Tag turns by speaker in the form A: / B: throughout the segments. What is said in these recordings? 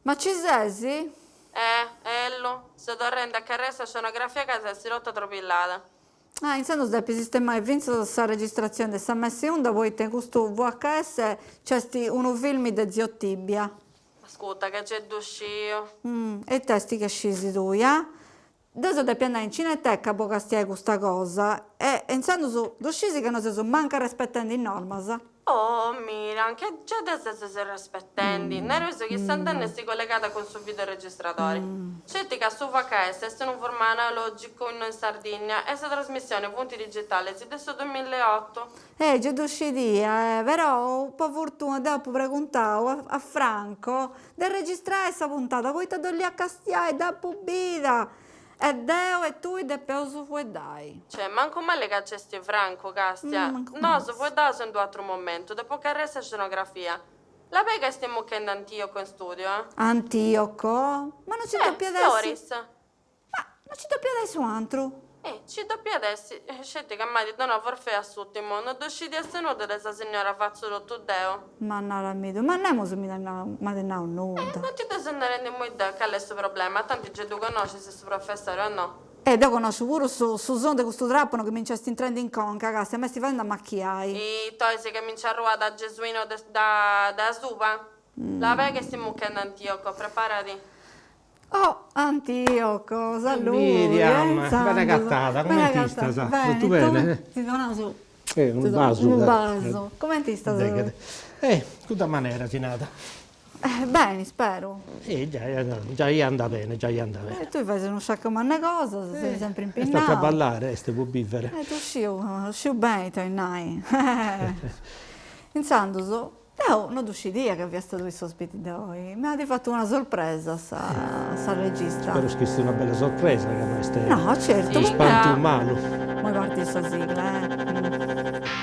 A: Ma ci sesi?
B: Eh, ellu, seu torrendi a carriai sa scenografia ca s'est rota tropillada.
A: Ah, intzandus depis sistemai fintzas sa registratzioni de sa messa in unda poita in custu VHS nc'est unu filmi de Zio Tibia.
B: Ascurta ca gei ddu sciu.
A: E it'est chi scisi tui, ah? Deu seu depia andai in cineteca po castiai custa cosa e intzandus ddu scisi ca no seus mancu arrespetendi is normas?
B: Oh Miriam, che gei ddas seus arrespetendi, nareus chi s'antenna est collegada cun su videoregistradori. Sceti ca su VHS est unu formau analogicu innoi in Sardinnia e sa trasmissioni funt digitalis de su duemillaeotu.
A: Eh, gei ddu scidia, eh, però po fortuna deu apu preguntau a Franco de registrai sa puntada poita dd'olia castiai, dd'apu bida e deu e tui depeus fueddai.
B: Cioè, mancu mali ca nc'est Franco, castia. Nosu fueddaus in d'u' atru momentu, depu carriai sa scenografia. Labai ca est muchendi Antioco in studio, eh.
A: Antioco? Ma no ci depiat essi.
B: Floris.
A: Ma no ci depiat essi u' antru?
B: Eh, ci depiat essi, sceti ca m'at donau forfè a s'ùrtimu, no ddu scidiast nudda de sa signora fatzu totu deu.
A: Ma naramiddu, ma nemus mi at nau, m'at nau nudda.
B: Eh, no ti ddu seu narendi immoi deu cali est su problema, tanti gei ddu connoscis su professori o no?
A: Eh, deu connosciu puru su su sonu de custu trapanu chi mi nc'est intrendi in conca, castia, m'est fadendi amachiai.
B: Ih, toisi ca mi nci arruat Gesuino de de asuba? Labai ca est muchendi Antioco, preparadi.
A: Oh Antioco, saludi,
C: Miriam, bene agatada, comente istas? Totu bene?
A: Ti donaus
C: unu basu.
A: Unu basu. Comente istas?
C: Eh, cudda manera si narat.
A: Beni, speru.
C: Eh, giai giai andat bene, giai andat bene.
A: Tui fais unu sciacu mannu 'e cosas, ses sempri impinnau.
C: Est a traballare, est po bivere.
A: Eh, ddu sciu, sciu beni ita 'olit nai. Intzandus, Deu no ddu scidia ca fiast tui s'ospiti de oi, m'at fatu una sorpresa sa sa regista.
C: Spero chi siat una bella sorpresa ca no est
A: No, certu.
C: unu spantu malu.
A: Moi partit sa sigla eh.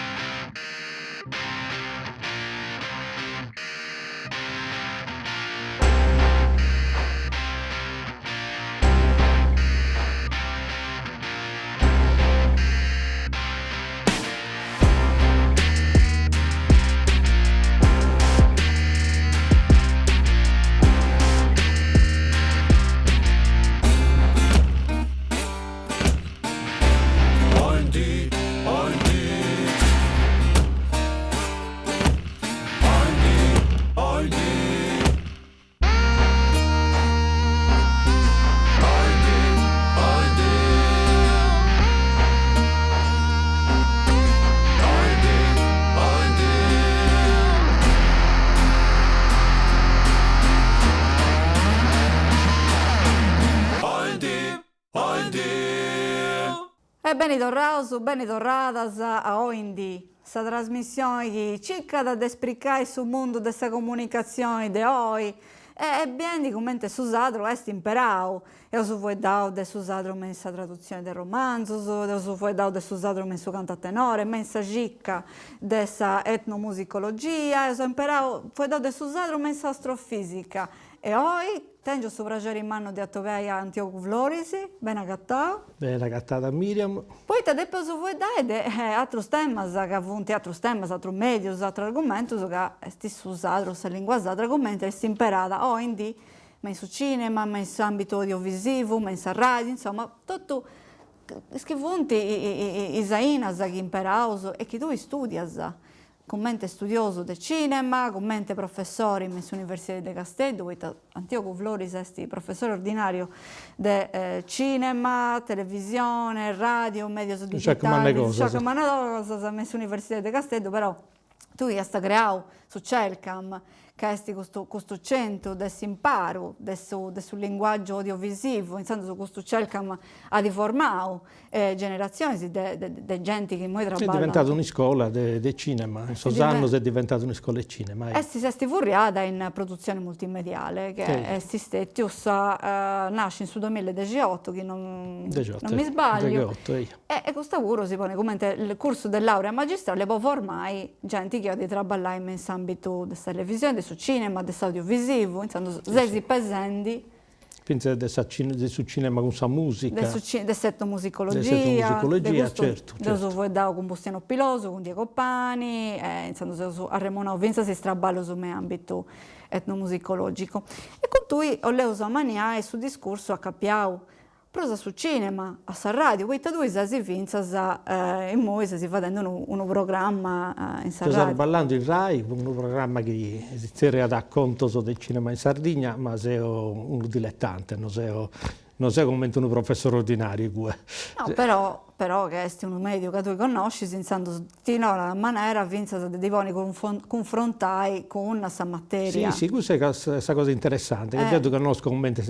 A: E beni torraus, beni torradas a Oindì, sa trasmissioni chi circat de spricai su mundu de sa comunicatzioni de oi e biendi cumenti su sadru est imperau. Eus fueddau de su sadru me in sa tradutzioni de romanzus, eus fueddau de su sadru me in su cantu a tenore, me in sa circa de sa etnomusicologia, eus imperau, fueddau de su sadru me in s'astrofisica E oi tèngiu su praxeri mannu de atobiai a Antiogu Floris, beni agatau.
C: Beni agatada Miriam.
A: Poita depeus fueddai de atrus temas ca funt atrus temas, atrus mèdius, atrus argumentus ca est su sadru, sa lingua sadra cumenti est imperada oindì me in su cinema, me in s'ambitu audiovisivu, me in sa radiu, insoma totu is chi funt is ainas chi imperaus e chi tui studias Cumenti studiosu de cinema, cumenti professori me in s'Universidadi de Casteddu, poita Antiogu Floris est professori ordinariu de cinema, televisione, radiu, medios digitalis, unu sciacu mannu 'e cosas me in s'Universidadi de Casteddu, però tui as creau su Celcam, ca est custu custu centru de s'imparu de su de su linguàgiu audiovisivu, intzandus custu Celcam at formau generatzionis de de genti chi immoi
C: traballat. Est diventada un'iscola de de cinema, in sos annos est diventada un'iscola 'e cinema.
A: Est s'est furriada in produtzione multimediale, che est stetiu sa nasci in su duamilla e dexiotu chi non non mi sbagliu e custa puru si ponit cumenti cursu de laurea magistrale po formai genti chi 'olit traballai me in s'ambitu de sa televisioni, de su cinema, de s'audiovisivu, intzandus seis pesendi.
C: Fintzas de sa de su cinema cun sa musica.
A: De su de s'etnomusicologia. De s'etnomusicologia,
C: certu,
A: certu. Nd'eus fueddau cun Bustianu Pilosu, cun Diego Pani, e intzandus eus arremonau fintzas is traballus me in ambitu etnomusicologicu. E cun tui 'oleus amaniai su discursu acapiau Prus a su cinema, a sa radiu, poita tui ses fintzas immoi ses fadendi unu unu programma in sa
C: radiu. Seu traballandi in Rai cun unu programma chi si zerriat Contos de cinema in Sardigna, ma seo unu dilettante, no seo no seo comente unu professore ordinariu igue.
A: No, però però ca est unu mediu ca tui connoscis, intzandus ti donat manera fintzas de ti ponni cunfrontai cun sa materia.
C: Si, si, cussa est sa cosa interessante, ca deu ddu connosco comente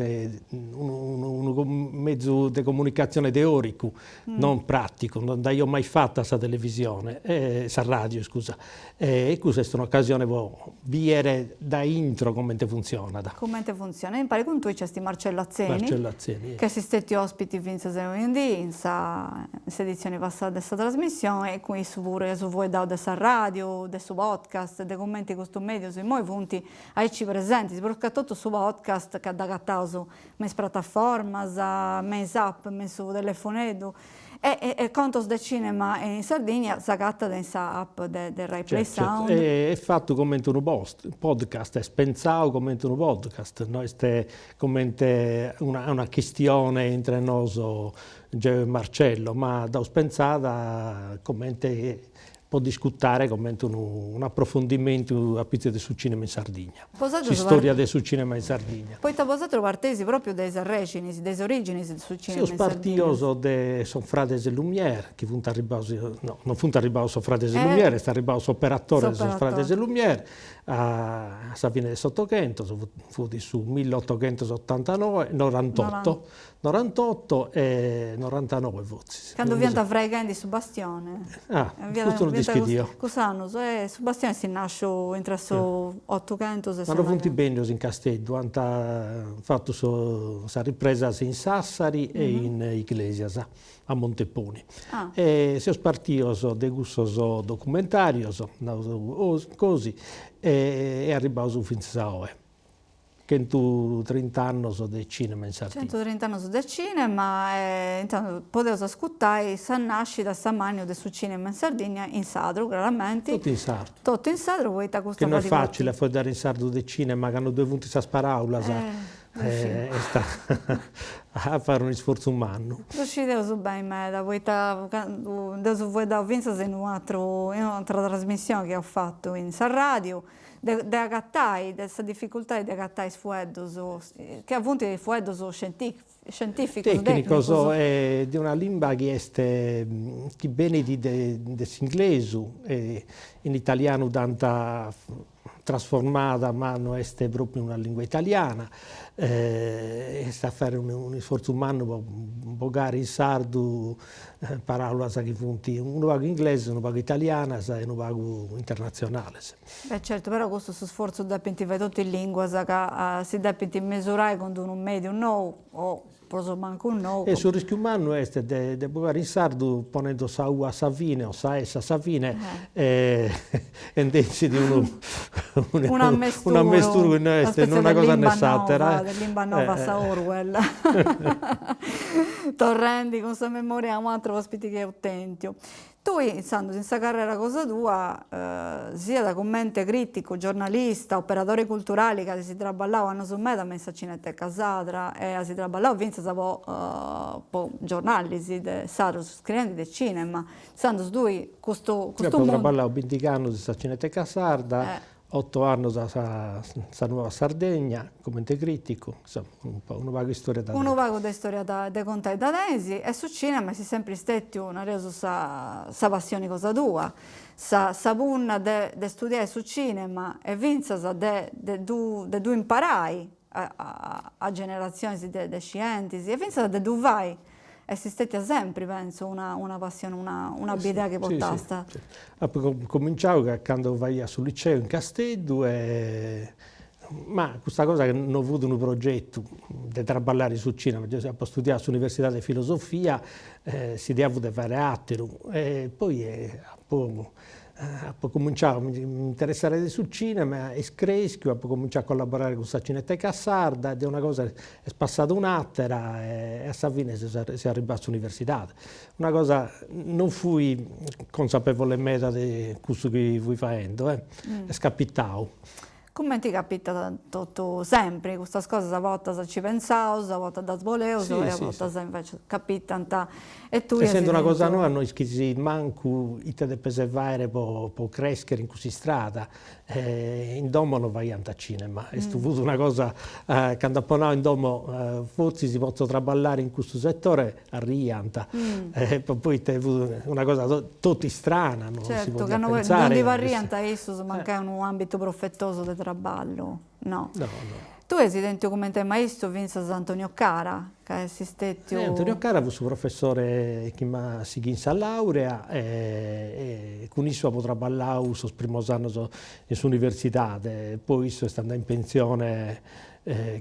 C: unu mezu de comunicatzione teoricu, non praticu, non dd'aio mai fata sa televisione, sa radio iscusa, e cussa est un'ocasione po biere dae intro comente funtzionat.
A: Comente funtzionat. Impari cun tui nc'est Marcello Atzeni.
C: Marcello Atzeni.
A: Ch'est stetiu ospiti fintzas oindì in sa in s'editzioni passada de sa trasmissioni e cun issu puru eus fueddau de sa radiu, de su podcast, de cumenti custus medius immoi funt aici presentis, prus che totu su podcast ca dd'agataus me is prataformas, me is app, me in su telefoneddu e e Contos de Cinema in Sardigna s'agatat in sa app de de Rai Play Sound.
C: Est fatu comente unu post podcast, est pentzau comente unu podcast, no est comente una una chistione intre nosu Geo e Marcello, ma dd'aus pentzada comente po discutare comente unu un'aprofondimentu a pitzus de su cinema in Sardigna, s'istoria de su cinema in Sardigna.
A: Poita bosatrus parteis propriu de is arrexinis, de is originis de su cinema
C: in Sardigna. Seus partios de sos frades Lumière, chi funt arribbaus, no, non funt arribbaus sos frades Lumière, est arribbau s'operatore de sos frades Lumière a sa fine de s'Otoghentos, fut su millotoghentosotantanoe, norantotto, Norantotto e norantanoe fortzis.
A: Candu fiant fraighendi su Bastione.
C: Ah, custu no dd'ischidia deo.
A: Cussus annus, e su Bastione est nasciu intra su otughentus e
C: su. Ma no funt bennius in Casteddu, ant fatu sas ripresas in Sassari e in Iglesias, a Monteponi. E seus partios de cussos documentarios, naus gosi, e arribbaus fintzas a oe. Chentutrinta annos de cinema in Sardigna.
A: Chentutrinta annos de cinema e intzandus podeus ascurtai sa nascida, s'ammàniu de su cinema in Sardigna in sadru, craramenti.
C: Totu in sardu.
A: Totu in sadru poita
C: custa Chi no est facili a fueddare in sardu de cinema candu ddue funt sas paraulas, est a fai unu isfortzu mannu.
A: Ddu scideus beni meda poita candu nd'eus fueddau fintzas in u' in u'atera trasmissioni chi eus fatu in sa radiu de de agatai, de sa dificultadi de agatai is fueddus, ca funt fueddus scientificus,
C: tecnicos. E de una limba chi est, chi benit de de s'inglesu e in italianu dd'ant trasformada ma no est propriu una lingua italiana, est a fai unu isfortzu mannu po bogare in sardu paraulas chi funt unu pagu inglesas, unu pagu italianas e unu pagu internatzionales.
A: Beh certu, però custus sfortzus depint fai totu is linguas ca si depint mesurai cun d'unu mediu nou o prus o mancu nou.
C: E su rischiu mannu est de de bogare in sardu ponendo sa u a sa fine o sa s a sa fine e nd'essit unu un'ammesturu chi no est ne una cosa ne s'atera.
A: De limba nova a sa Orwell. Torrendi cun sa memoria a u'ateru ospiti chi eus tentu. Tui, intzandus, in sa carrera cosa tua, siat cumenti crìticu, giornalista, operadori culturali, ca as traballau annus meda me in sa Cineteca Sadra e as traballau fintzas po po giornalis de sadrus scriendi de cinema, intzandus tui custu
C: custu mundu. Apu traballau bindighi annus in sa Cineteca Sarda Oto annos a sa Nuova Sardegna comente crìticu, insoma unu pagu istoria
A: dda Unu pagu de istoria de contai dda tenis e su cinema est sempri stetiu, nareus, sa sa passioni cosa tua, sa sa punna de de studiai su cinema e fintzas de de ddu de ddu imparai a a a generatzionis de de scientis e fintzas de ddu fai Est stetia sempri, pentzu, una una passioni, una una bidea chi portasta.
C: Sì, sì. Apu cominciau ca cando faia su liceu in Casteddu e ma custa cosa no fut unu progetu de traballare in su cinema, deu apu studiau a s'universidade filosofia, s'idea fut de fare ateru e poi apu. Apo cominciau a mi interessare de su cinema, est creschiu, apo cominciau a collaborare cun sa Cineteca Sarda e de una cosa est passada un'atera e a sa fine seu arribau a s'universidade. Una cosa, non fui consapevole meda de cussu chi fui faendo, est capitau.
A: Cumenti capitat totu sempri, custas cosas a bortas ci pentzaus, a bortas ddas boleus e a bortas invecias capitant e tui
C: Essende una cosa noa no ischis mancu ite depes faere po po creschere in cuss'istrada, in domo no faiant cinema, est fut una cosa, cando apo nau in domo fortzis potzo traballare in custu settore arriiant, poita fut una cosa totu istrana, non si podiat
A: pensare. Certu, ca non ddi parriant a issus mancai unu ambitu profetosu de traballu, no.
C: No, no.
A: Tui as tentu cumenti maistu fintzas Antonio Cara, ca est stetiu.
C: Antonio Cara fut su professore chi m'at sighiu in sa laurea e cun issu apo traballau sos primos annos in s'universidade, poi issu est andau in pensione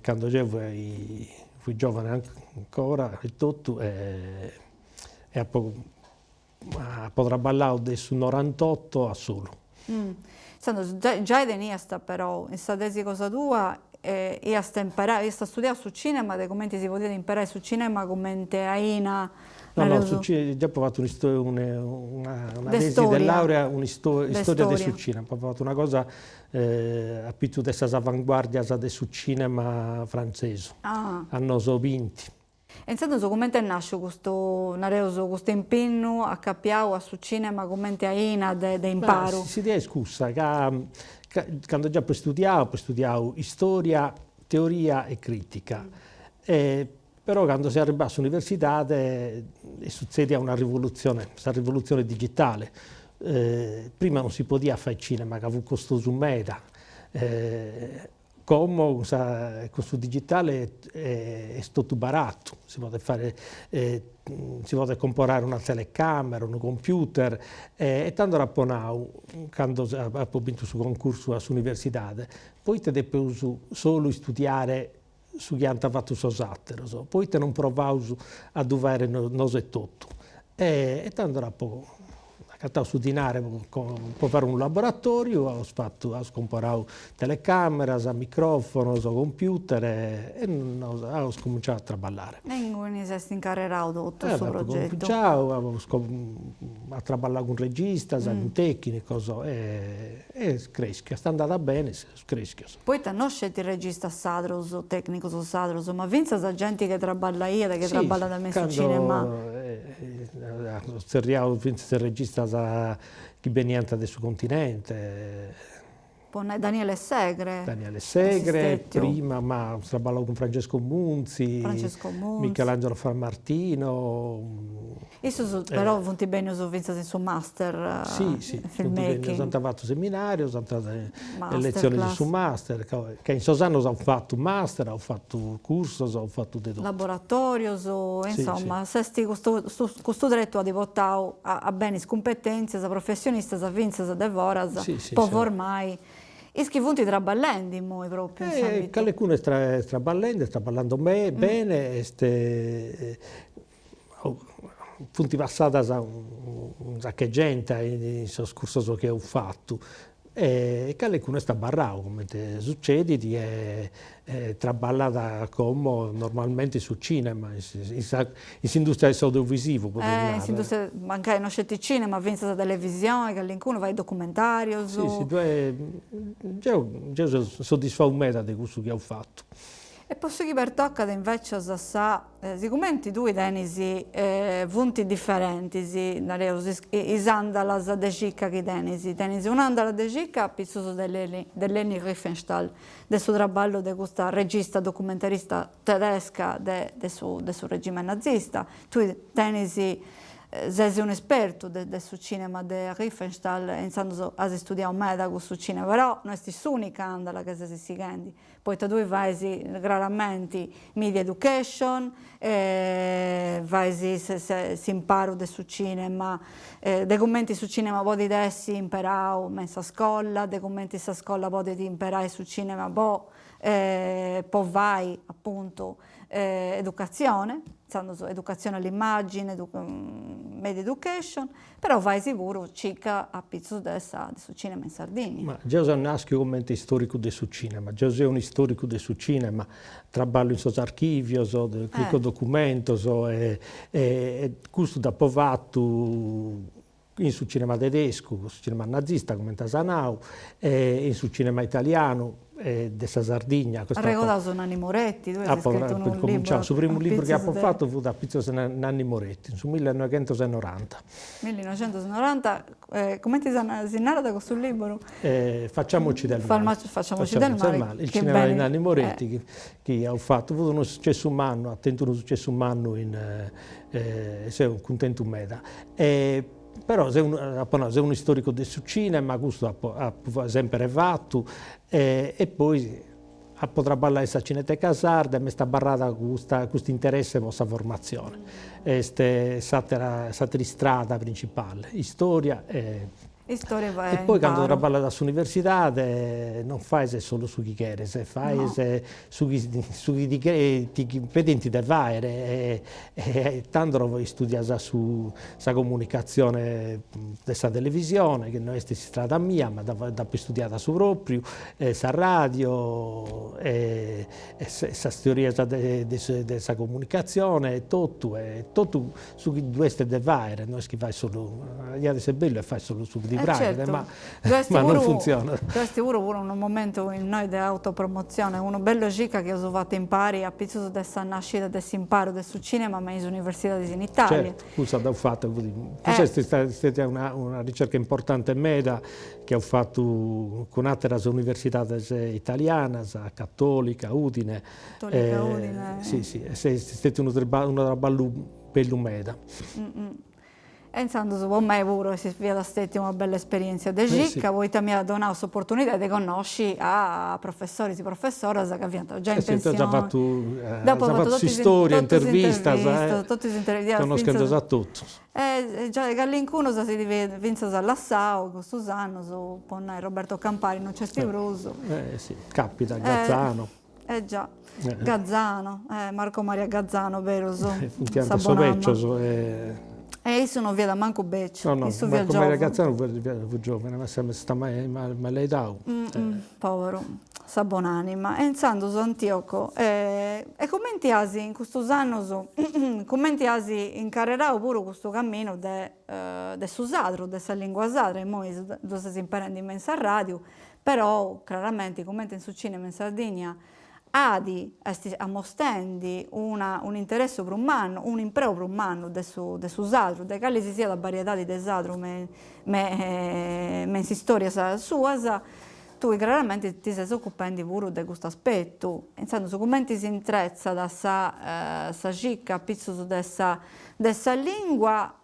C: cando jeo fui Fui giovane ancora e totu e apo apo traballau de su norantotto a solu.
A: Intzandus giai teniast però in sa tesi cosa tua iast imparau, iast studiau su cinema de cumenti si podiat imperai su cinema cumenti aina
C: No, no, su cinema, deo apo fatu una una tesi de laurea, un'istoria de su cinema, apo fatu una cosa a pitzu de sas avanguardias de su cinema frantzesu, annos binti.
A: E intzandus cumenti est nasciu custu, nareus, custu impinnu acapiau a su cinema cumenti aina de de imparu?
C: S'idea est cussa, ca cando già apo istudiau, apo istudiau istoria, teoria e critica, e però cando seu arribau a s'universidade est sutzedia una rivolutzione, sa rivolutzione digitale, prima non si podiat fai cinema ca fut costosu meda, como cun sa cun su digitale est totu baratu, si podet fai si podet comporare una telecamera, unu computer e tando apo nau, cando apo bintu su concursu a s'universidade, poite depeus solu istudiare su chi ant fatu sos àteros, poite non provaus a ddu fàere nosu etotu. E tando apo agatau su dinare po fàere unu laboratoriu, aus fatu, aus comporau telecameras, microfonos, computer e nos aus cominciau a traballare.
A: E inguni s'est incarrerau totu su progetu.
C: Apo cominciau, a traballai cun registas, cun tecnicos e est creschiu, est andada bene, seus creschios.
A: Poita no sceti registas sadros, tecnicos sadros, ma fintzas genti chi traballaiat, chi traballat me in su cinema.
C: Cando aus tzerriau fintzas registas chi beniant de su continente.
A: Po nai Daniele Segre.
C: Daniele Segre, prima, ma aus traballau cun Francesco Munzi, Michelangelo Frammartino.
A: Issus però funt bennius fintzas in su master
C: Si, si, funt bennius, ant fatu seminarios, ant letziones in su master, ca in sos annos aus fatu master, aus fatu cursos, aus fatu de totu.
A: Laboratorios, insomma, s'est custu custu tretu at portau a beni is cumpetentzias professionistas fintzas de foras po formai is chi funt traballendi immoi propriu in
C: s'ambitu. Calecunu est traballendi, est traballando bene, est Funt passadas unu saccu 'e gente in sos cursos chi eus fatu e calecunu est abarrau, comente sucedit, e traballat como normalmente in su cinema, in s'industria de s'audiovisivu,
A: podeus narrer. In s'industria, mancai no sceti cinema, fintzas sa televisioni, calincunu fait documentarius.
C: Si, si, ddue, deu deu seu soddisfau meda de cussu chi eus fatu.
A: E po su chi pertocat invecias sa Sigumenti tui tenis, funt diferentis, nareus, is andalas de circa chi tenis. Tenis un'andala de circa apitzus de Leni, de Leni Riefenstahl, de su traballu de custa regista documentarista tedesca de de su de su regime nazista. Tui tenis, ses un'espertu de de su cinema de Riefenstahl e intzandus as istudiau meda cussu cinema, però no est s'unica andala chi ses sighendi. Poita tui fais craramenti media education, fais s'imparu de su cinema, de cumenti su cinema podit essi imperau me in sa scola, de cumenti sa scola podit imperai su cinema po po fai apuntu educatzione, intzandus educatzione all'immagine,. media education, però fais puru cica apitzus de sa de su cinema in Sardigna.
C: Ma geo seu naschiu comente istoricu de su cinema, geo seu un'istoricu de su cinema, traballu in sos archivios, chirco documentos e e custu dd'apo fatu in su cinema tedescu, su cinema nazista comente as nau, e in su cinema italianu e de sa Sardigna.
A: Arregodaus Nanni Moretti, tui as scritu unu liburu
C: Su primu liburu chi apo fatu fut a pitzus de Nanni Moretti, in su millenoighentosenoranta.
A: Millinoighentosenoranta, cumenti si narat cussu liburu?
C: Facciamoci del male.
A: Facciamoci del male.
C: Il cinema di Nanni Moretti chi apo fatu, fut unu sucessu mannu, at tentu unu sucessu mannu in Seu cuntentu meda. Però seu apo nau, seu unu istoricu de su cinema, custu apo apo sempere fatu e poi apo traballau in sa Cineteca Sarda e m'est abarrada custa custu interesse po sa formatzione. Est s'atera s'atera istrada principale, istoria e
A: Istoria
C: e poi cando traballas a s'universidade non faes solu su chi cheres, faes su chi su chi ti ti pedint de faere e tando istudias su sa comunicatzione de sa televisione, chi no est s'istrada mia, ma dd'apo istudiada su propriu, e sa radio e sas teorias de de sa comunicatzione e totu e totu su chi ddu est de fàere, no est chi fais solu, iat esser bellu a fai solu su chi ti praxit, ma ma non funtzionat.
A: Ddu est puru puru unu momentu innoi de autopromotzione, unu bellu cica chi eus fatu impari a pitzus de sa nascida de s'imparu de su cinema me is universidadis in Italia.
C: Certu, cussa dd'aus fata, cussa est stetia una una ricerca importante meda chi aus fatu cun ateras universidades italianas, Cattolica, Udine.
A: Cattolica, Udine.
C: Si si, est stetiu unu unu traballu bellu meda.
A: E intzandus po mei puru est fiat stetia una bella esperientzia de cica, poita m'iat donau s'oportunidadi de connosci a professoris e professoras ca fiant giai in pensioni.
C: As fatu as fatu s'istoria, intervistas,
A: totus is intervistas,
C: connoschende a totus.
A: E giai calincunu si fiat fintzas lassau in custus annus, po nai Roberto Campari non nc'est prus.
C: Eh si, capitat, Gazzano.
A: Eh già, Gazzano, eh, Marco Maria Gazzano, berus,
C: sa bon'anima.
A: E E issu non fiat mancu becciu,
C: no, no,
A: issu fiat
C: Marco Maria Gazzano fut giovane, ma s'est amalaidau.
A: Poveru, sa bon'anima. E intzandus Antioco, e cumenti as in custus annus, cumenti as incarrerau puru custu camminu de de su sadru, de sa lingua sadra, immoi ddu ses imperendi me in sa radiu, Però, craramenti, cumenti in su cinema in Sardigna at est ammostendi una un'interessu prus mannu, un'impreu prus mannu de su de su sadru, de cali si siat bariedadi de sadru me me me in s'istorias suas, tui craramenti ti ses ocupendi puru de custu aspetu. Intzandus cumenti s'intretzat sa sa cica apitzus de sa de sa lingua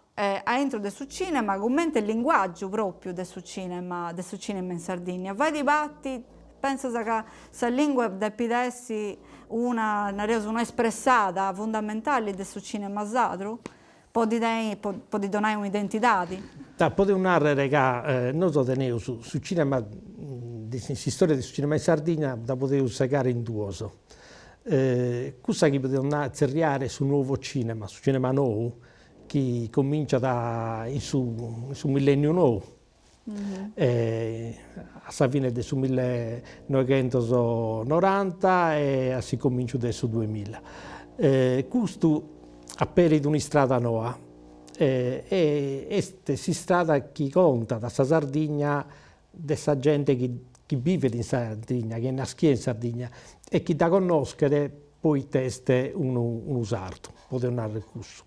A: aintru de su cinema cumenti linguàgiu pròpiu de su cinema de su cinema in Sardigna. Fait parti, pensas ca sa lingua depit essi una, nareus, una espressada fundamentali de su cinema sadru po ddi tenni po ddi donai un'identidadi?
C: Da, podeus nàrrere ca nosu teneus su cinema, s'istoria de su cinema in Sardigna dda podeus segare in duos, cussa chi podeus tzerriare su nuovo cinema, su cinema nou, chi cominciat in su in su millenniu nou, a sa fine de su millenoighentos noranta e a s'icominciu de su duemilla. Custu aperit un'istrada noa e est s'istrada chi contat sa Sardigna de sa gente chi chi bivet in Sardigna, chi est naschia in Sardigna e chi dda connoschet poite est unu unu sardu, podeus narrer cussu.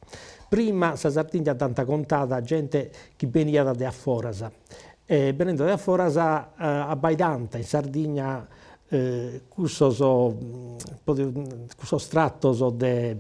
C: Prima sa Sardigna dd'ant contada gente chi beniat de a foras e benende de a foras abbaidant in Sardigna cussos cussos tratos de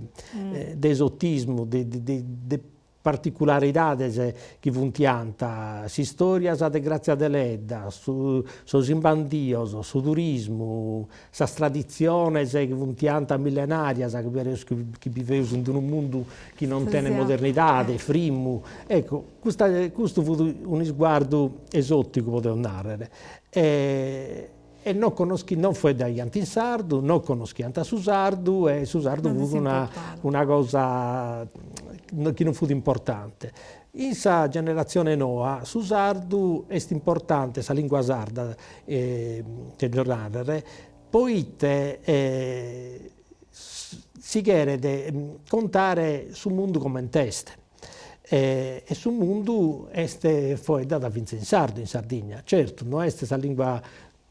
C: de esotismu de de particularidades chi funtiant s'istorias de Grazia Deledda, su sos imbandios, su turismu, sas traditziones chi funtiant millenarias, chi pareus chi biveus in unu mundu chi non tenet modernidade, frimu, ecco, custa custu fut un'isguardu esoticu podeus narrer e non connoschi non fueddaiant in sardu, non connoschiant su sardu e su sardu fut una una cosa. chi non fut importante. In sa generatzione noa su sardu est importante, sa lingua sarda chèrgio nàrrere, poite si cheret contare su mundu comente est e su mundu est foeddada fintzas in sardu in Sardigna, certu no est sa lingua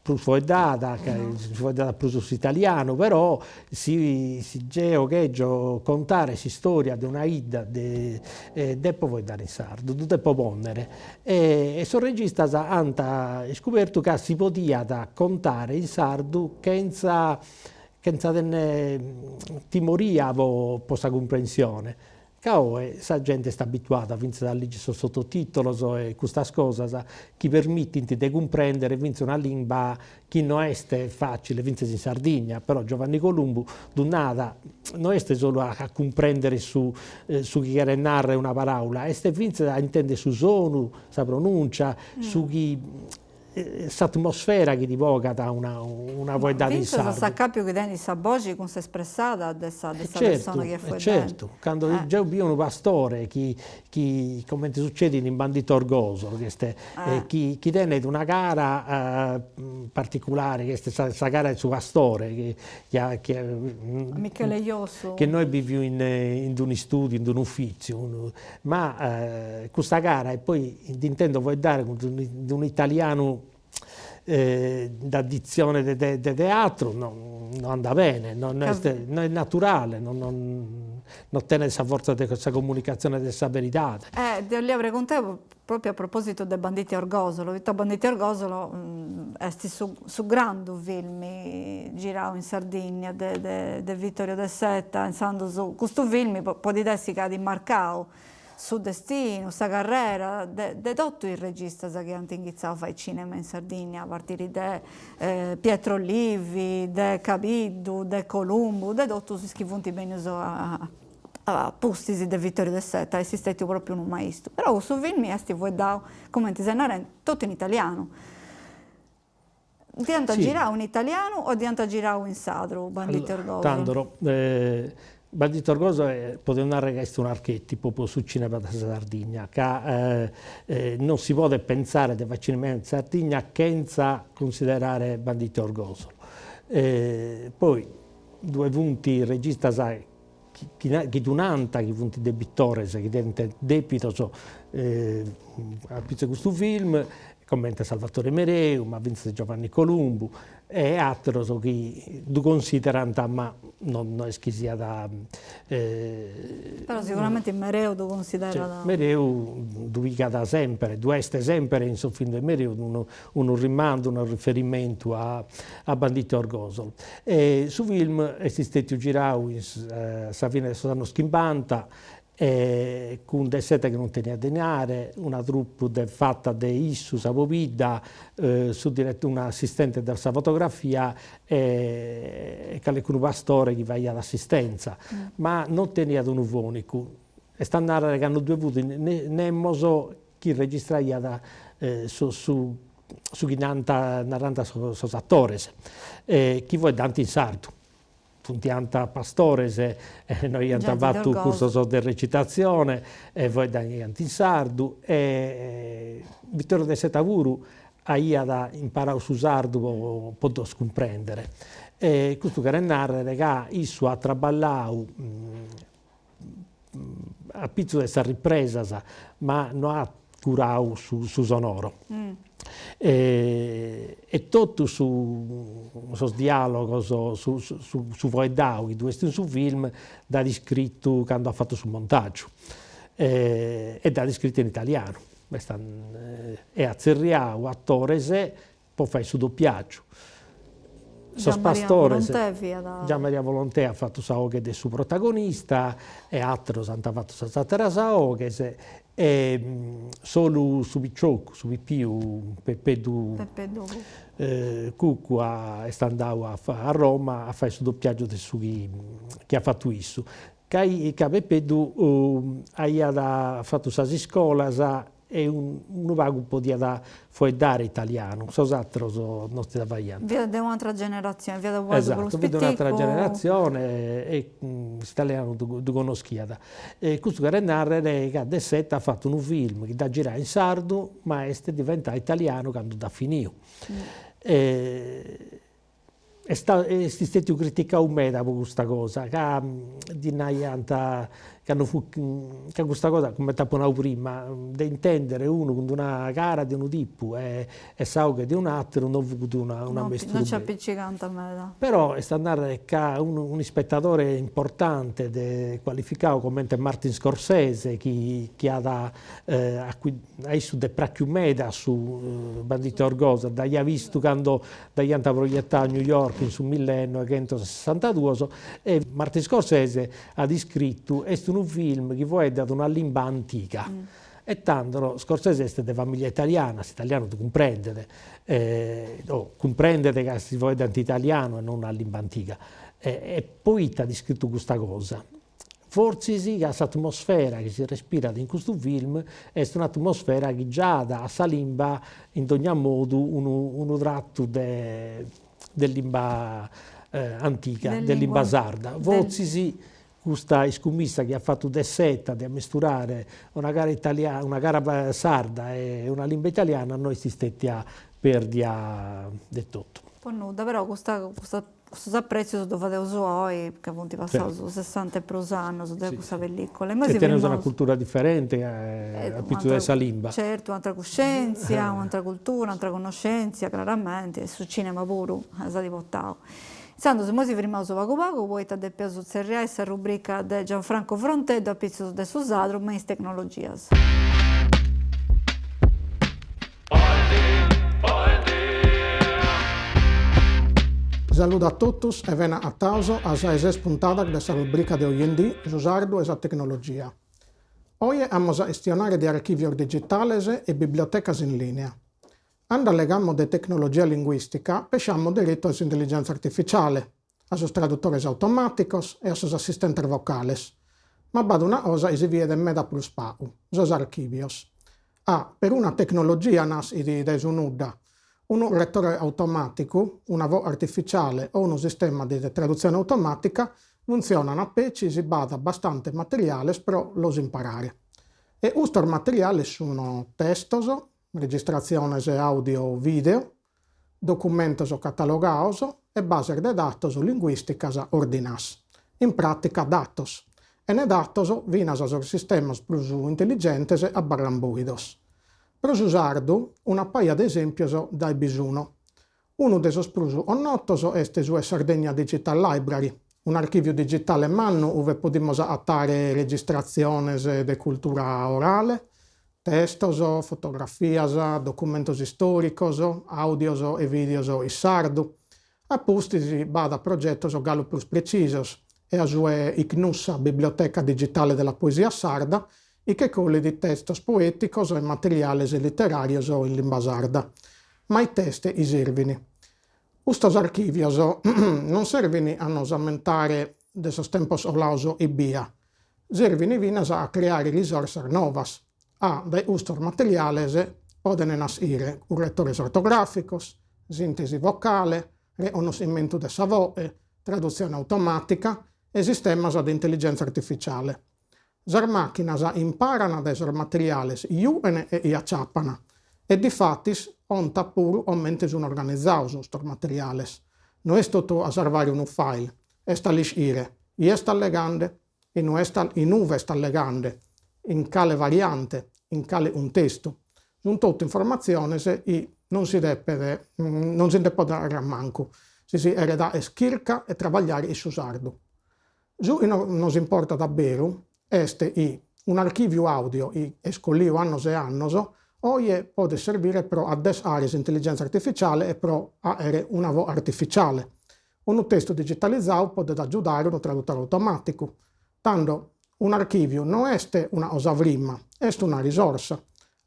C: prus foeddada, ca si foeddat prus s'italianu, però si si geo chèrgio contare s'istoria de una 'idda de depo foeddare in sardu, ddu depo ponnere e sos registas ant iscubertu ca si podiat contare in sardu chentza chentza tenner timoria po po sa cumprensione Ca oe sa gente est abituada fintzas a ligi sos sottotitolos e custas cosas chi permitint de cumprèndere fintzas una limba chi no est fàcile fintzas in Sardigna, però Giovanni Columbu ddu nat, no est solu a cumprèndere su su chi cheret nàrrere una paràula, est fintzas a intèndere su sonu, sa pronùncia, su chi s'atmosfera chi ti bogat una una foeddada in sardu.
A: Fintzas s'acapiu chi tenit sa boxi cun s'espressada de sa de sa persona chi est
C: foeddendi. Certu, cando geo bio unu pastore chi chi comente sucedit in Banditti Orgosolo, chi est chi chi tenet una cara particulare, chi est sa sa cara 'e su pastore chi chi chi
A: Michele Josu.
C: Chi no est biviu in in d'unu istudiu, in d'unu ufitziu, Ma custa cara e poi dd'intendo foeddare cun d'unu italianu da ditzione de de teatru no no andat bene, no no est no est naturale, no no no tenet sa fortza de sa comunicatzione de sa veridade.
A: Eh ti 'olia preguntai propriu a propositu de Banditti Orgosolo, poita Banditti Orgosolo est su su grandu filmi girau in Sardigna de de de Vittorio De Seta, intzandus custu filmi podit essi ca at marcau su destinu, sa carrera de de totu is registas chi ant inghitzau a fai cinema in Sardigna, a partiri de Pietro Livi, de Cabiddu, de Columbu, de totus is chi funt bennius a a pustis de Vittorio De Seta, est stetiu propriu unu maistu. Però cussu filmi est fueddau, cumenti ses narendi, totu in italianu. Dd'iant girau in italianu o dd'iant girau in sadru, Banditti
C: Orgosolo? Tando, Banditti Orgosolo podeus narrer ca est un'archetipu po su cinema de sa Sardigna, ca non si podet pensare de fai cinema in Sardigna chentza cunsiderare Banditti Orgosolo. Poi ddue funt registas chi chi ddu nant chi funt debitores, chi tenent depidos a pitzu 'e custu film, comente Salvatore Mereu, ma fintzas Giovanni Columbu e ateros chi ddu considerant, ma no no est chi siat
A: Però siguramenti Mereu ddu considerat.
C: Mereu ddu pigat sempre, ddu est sempre in sos film de Mereu unu unu rimandu, unu riferimentu a a Banditti Orgosolo. E su film est istètiu girau in sa fine de sos annos chimbanta e cun De Seta chi non teniat dinare, una troupe de fata de issu, sa pobidda, su direto un'assistente de sa fotografia e calicunu pastore chi faiat assistenza, ma non teniat unu fonicu, est a narrer ca non ddue fut nemos chi registraiat su su su chi nant narant sos atores, chi foeddant in sardu. Funt pastores e no iant fatu cursos de recitatzione e foeddaiant in sardu e Vittorio De Seta puru aiat imparau su sardu po po ddos cumprendere. E custu cheret narrer ca issu at traballau a pitzu de sas ripresas, ma no at curau su su sonoro. E totu su sos dialogos, su su su foeddau chi ddu est in su film, dd'at iscritu cando at fatu su montaggiu e dd'at iscritu in italianu, e at tzerriau atores po fai su dopiàgiu. Sos pastores. Gian Maria Volonté at fatu sa 'oghe de su protagonista e àteros ant fatu sas àteras 'oghes e solu su piciocu, su pipiu Peppeddu Cuccu est andau a Roma a fai su dopiàgiu de su chi chi at fatu issu. Ca ca Peppeddu aiat fatu sas iscolas. e unu pagu podiat foeddare italianu, sos ateros non si dda faiant.
A: Fiat de un'atra generatzione, fiat unu pagu prus
C: piticu. Esatto, fiat de un'atra generatzione e s'italianu ddu connoschiat. E custu cheret narrer ca De Seta at fatu unu film chi dd'at girau in sardu ma est diventau italianu candu dd'at finiu. Est est stetiu criticau meda po custa cosa, ca ddi naiant ca no fut ca custa cosa, cumenti apu nau prima, de intendere unu cun d'una cara de unu tipu e sa 'oghe de un'ateru no fut una un'ammesturu
A: Non ci apicigant meda.
C: Però est a narrer ca unu un'ispetadore importante de cualificau comente Martin Scorsese chi chi at a issu dd'est prachiu meda su Banditi Orgosa, dd'aiat bistu cando dd'aiant proietau a New York in su millenoighentosessantaduos e Martin Scorsese at iscritu est unu film chi foeddat una limba antiga e tando Scorsese est de familia italiana, s'italianu ddu cumprendet, o cumprendet ca si foeddant italianu e non una limba antiga e poita at iscritu custa cosa Fortzis ca s'atmosfera chi si respirat in custu film est un'atmosfera chi giat a sa limba in dogna modu unu unu tratu de de limba antiga, de limba sarda. Fortzis custa iscumissa chi at fatu De Seta de ammisturare una cara italiana una cara sarda e una limba italiana no est istetia perdia de totu.
A: Po nudda, però custa custa Custus aprètzius ddu fadeus oi, ca funt passaus sessanta e prus annus de cussa pellicula.
C: E teneus una cultura diferenti a pitzus de sa limba.
A: Certu, un'atra cuscèntzia, un'atra cultura, un'atra connoscèntzia, craramenti, e su cinema puru s'at portau. Intzandus, imoi si frimaus pagu pagu, poita depeus tzerriai sa rubrica de Gianfranco Fronteddu a pitzus de su sadru me is tecnologias.
D: Saludu a totus e bene agataos a sa 'e ses puntadas de sa rubrica de oindì Su sardu e sa tecnologia. Oje amos a chistionare de archìvios digitales e bibliotecas in lìnea. Ando allegamos de tecnologia linguìstica pesciamos deretu a s'intelligèntzia artificiale, a sos tradutores automàticos e a sos assistentes vocales. Ma b'at una cosa chi si biet meda prus pagu, sos archìvios. Ah, peruna tecnologia naschit dae su nudda. Unu letore automàticu, una voe artificiale o unu sistema de tradutzione automàtica funtzionan petzi si b'at bastante materiales pro los imparare. E custos materiales sun testos, registratziones audio video, documentos catalogados e bases de datos linguìsticas ordinas. In pràtica datos. Chene datos finas sos sistemas prus intelligentes abarran bòidos. Pro su sardu una paja de esèmpios giai bi sun. Unu de sos prus connotos est su 'e Sardegna Digital Library, un'archìviu digitale mannu ue podimus agatare registratziones de cultura orale, testos, fotografias, documentos istòricos, àudios e vìdeos in sardu. A pustis b'at progetos galu prus pretzisos, che a su 'e Ichnussa, Biblioteca Digitale della Poesia Sarda, chi che collit testos poèticos e materiales literàrios in limba sarda. Ma it'est chi servin? Custos archìvios non servin a nos ammentare de sos tempos colados ebbia, servin finas a creare risorsas novas, a dae custos materiales poden naschire curretores ortogràficos, sìntesi vocale, reconnoschimentu de sa voe, tradutzione automàtica e sistemas de intelligèntzia artificiale. Sas màchinas imparan dae sos materiales chi jughen e chi aciapan e difatis contat puru comente sun organizados custos materiales. No est totu a sarvare unu file, est a l'ischire chie est allegande, in uve est allegande, in cale variante, in cale cuntestu. Sunt totu informatziones chi non si depet, non si nde podet fagher a mancu si si cheret fagher chirca e trabagliare in su sardu. Su chi nos importat a beru est chi un'archìviu àudio chi est colliu annos e annos, oje podet servire pro addesare s'intelligèntzia artificiale e pro àere una voe artificiale. Unu testu digitalizadu podet agiudare unu tradutore automàticu. Tando, un'archìviu no est una cosa frima, est una risorsa.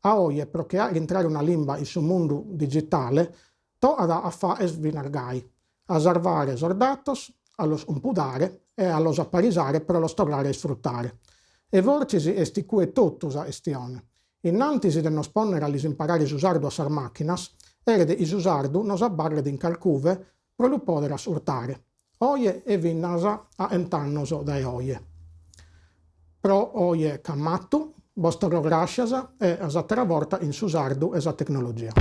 D: A oje, pro che fagher intrare una limba in su mundu digitale, tocat a fagher finas gai, a sarvare sos datos, a los cumpudare e a los aparisare pro los torrare a isfrutare. E fortzis est cue totu sa chistione. Innantis de nos pònnere a lis imparare su sardu a sas màchinas, cheret chi su sardu nos abarret in carcuve pro lu pòdere ascurtare, oje e finas a 'ent'annos dae oje. Pro oje c'ammatu, bos torro gràscias e a s'àtera borta in su sardu e sa tecnologia.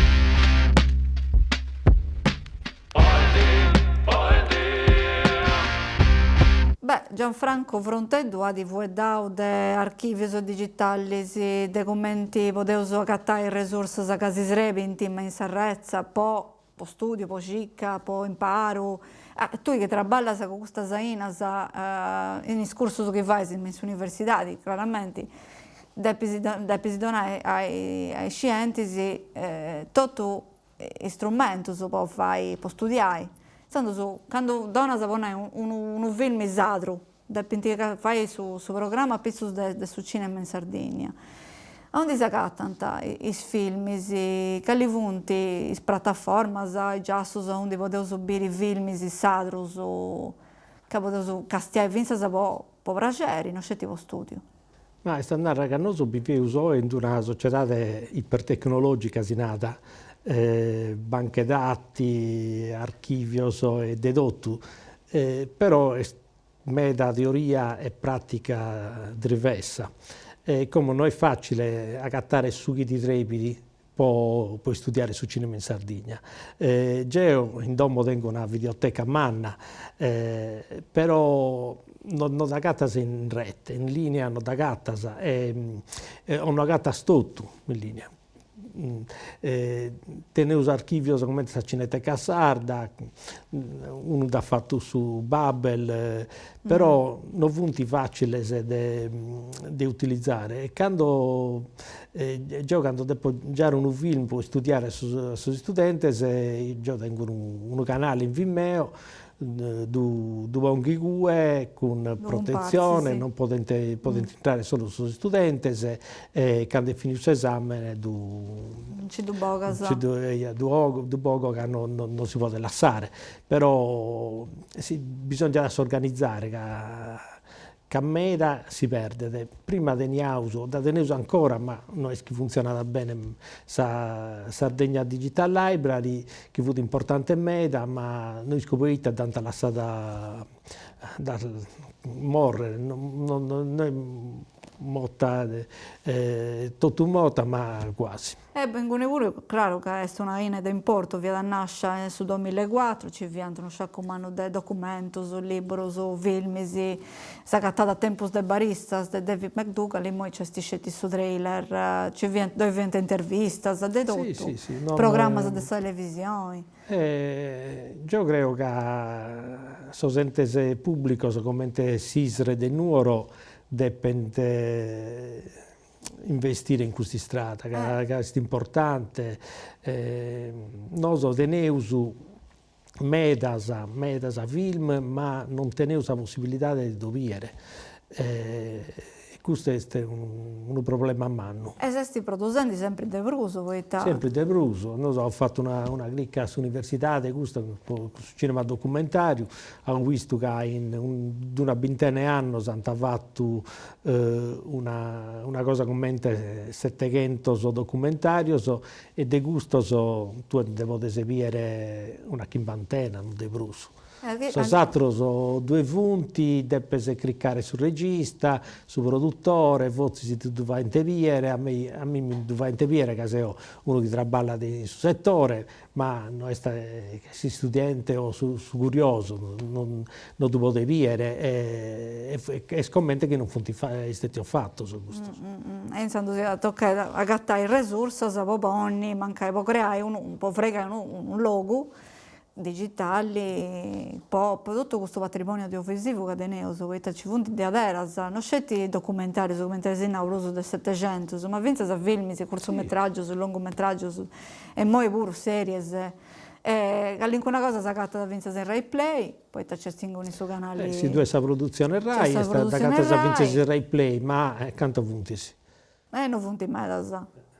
A: Beh, Gianfranco Fronteddu at fueddau de archìvios digitalis, de cumenti podeus agatai is resursas ca si srebint me in s'arretza po po stùdiu, po circa, po imparu. Tui chi traballas cun custas ainas in is cursus chi fais me in s'universidadi, craramenti, depis depis donai a is scientis totu is strumentus po fai, po studiai. Intzandus, candu donas po nai unu unu filmi sadru, depint fai su su programma apitzus de de su cinema in Sardigna. Aundi s'agatant is filmis, cali funt is prataformas, is giassus aundi podeus biri filmis sadrus ca podeus castiai fintzas po po praxeri, no sceti po studiu.
C: Ma est a narrer ca nosu biveus oe in d'una sociedade ipertecnologica si nat, banche dati, archivios e de totu, però est meda teoria e pratica drivessa e como no est facile agatare su chi ti srebit po po istudiare su cinema in Sardigna. Geo in domo tengo una videoteca manna, però no no dd'agatas in rete, in linea no dd'agatas e o no agatas totu in linea. Teneus archìvios comente sa Cineteca Sarda, unu dd'at fatu su Babel, però no funt fàciles de de utilizare e cando Geo cando depo giare unu film po istudiare a sos istudentes, geo tengo unu canale in Vimeo, ddu ddu pongo igue cun protetzione, non podent podent intrare solu sos istudentes e cando est finidu s'esamene ddu
A: Nci ddu bogas.
C: Nci ddu eia ddu 'ogo ddu bogo ca no non si podet lassare, però si bisongiat a s'organizare ca ca meda si perdet, prima teniaus, dda teneus ancora, ma no est chi funtzionat bene, sa Sardegna Digital Library, chi fut importante meda, ma no isco poita dd'ant lassada morrer, no est morta totu morta, ma cuasi.
A: E inguni puru, craru ca est una aina de importu, fiat nàscia in su duamillaecuatru, nci fiant unu sciacu mannu de documentus, liburus, filmis, s'agatat a tempus de baristas de David McDougall, immoi nc'est sceti su trailer, nci fiant, ddoi fiant intervistas, de totu, programmas de sa televisioni.
C: Geo creo ca sos entes pùblicos comente s'ISRE de Nuoro depent investire in cust'istrada ca ca est importante, nosu teneus medas medas film ma non teneus sa possibilidade de ddu bìere Custu est unu problema mannu.
A: E s'est produsendi sempri de prus, poita.
C: Sempri de prus. Nosu aus fatu una una crica a s'universidade, custu po su cinema documentariu, aus bistu ca in d'una bintena 'e annos ant fatu una una cosa comente seteghentos documentarios e de custos tue nde podes bìere una chimbantena, non de prus. Sos ateros ddue funt, depes cricare su regista, su produtore, fortzis ti ddu faint bìere, a mei a mimi mi ddu faint bìere ca seo unu chi traballat in su setore, ma no est s'istudente o su su curiosu non non ddu podet bìere e est comente chi non funt istetios fatos custos.
A: E intzandus iat a tocai agatai resursas po ponni, mancai po creai unu, po fraigai unu logu digitali po po totu custu patrimoniu audiovisivu ca teneus, poita nci funt diaderas, no sceti documentarius cumenti as nau prus de setexentus, ma fintzas filmis, curtzumetragius, longumetragius e immoi puru series e calincuna cosa s'agatat fintzas in Rai Play, poita nc'est inguni su canali.
C: Si ddu est sa produtzione Rai, dd'agatas fintzas in Rai Play, ma cantu funt?
A: Eh no funt medas,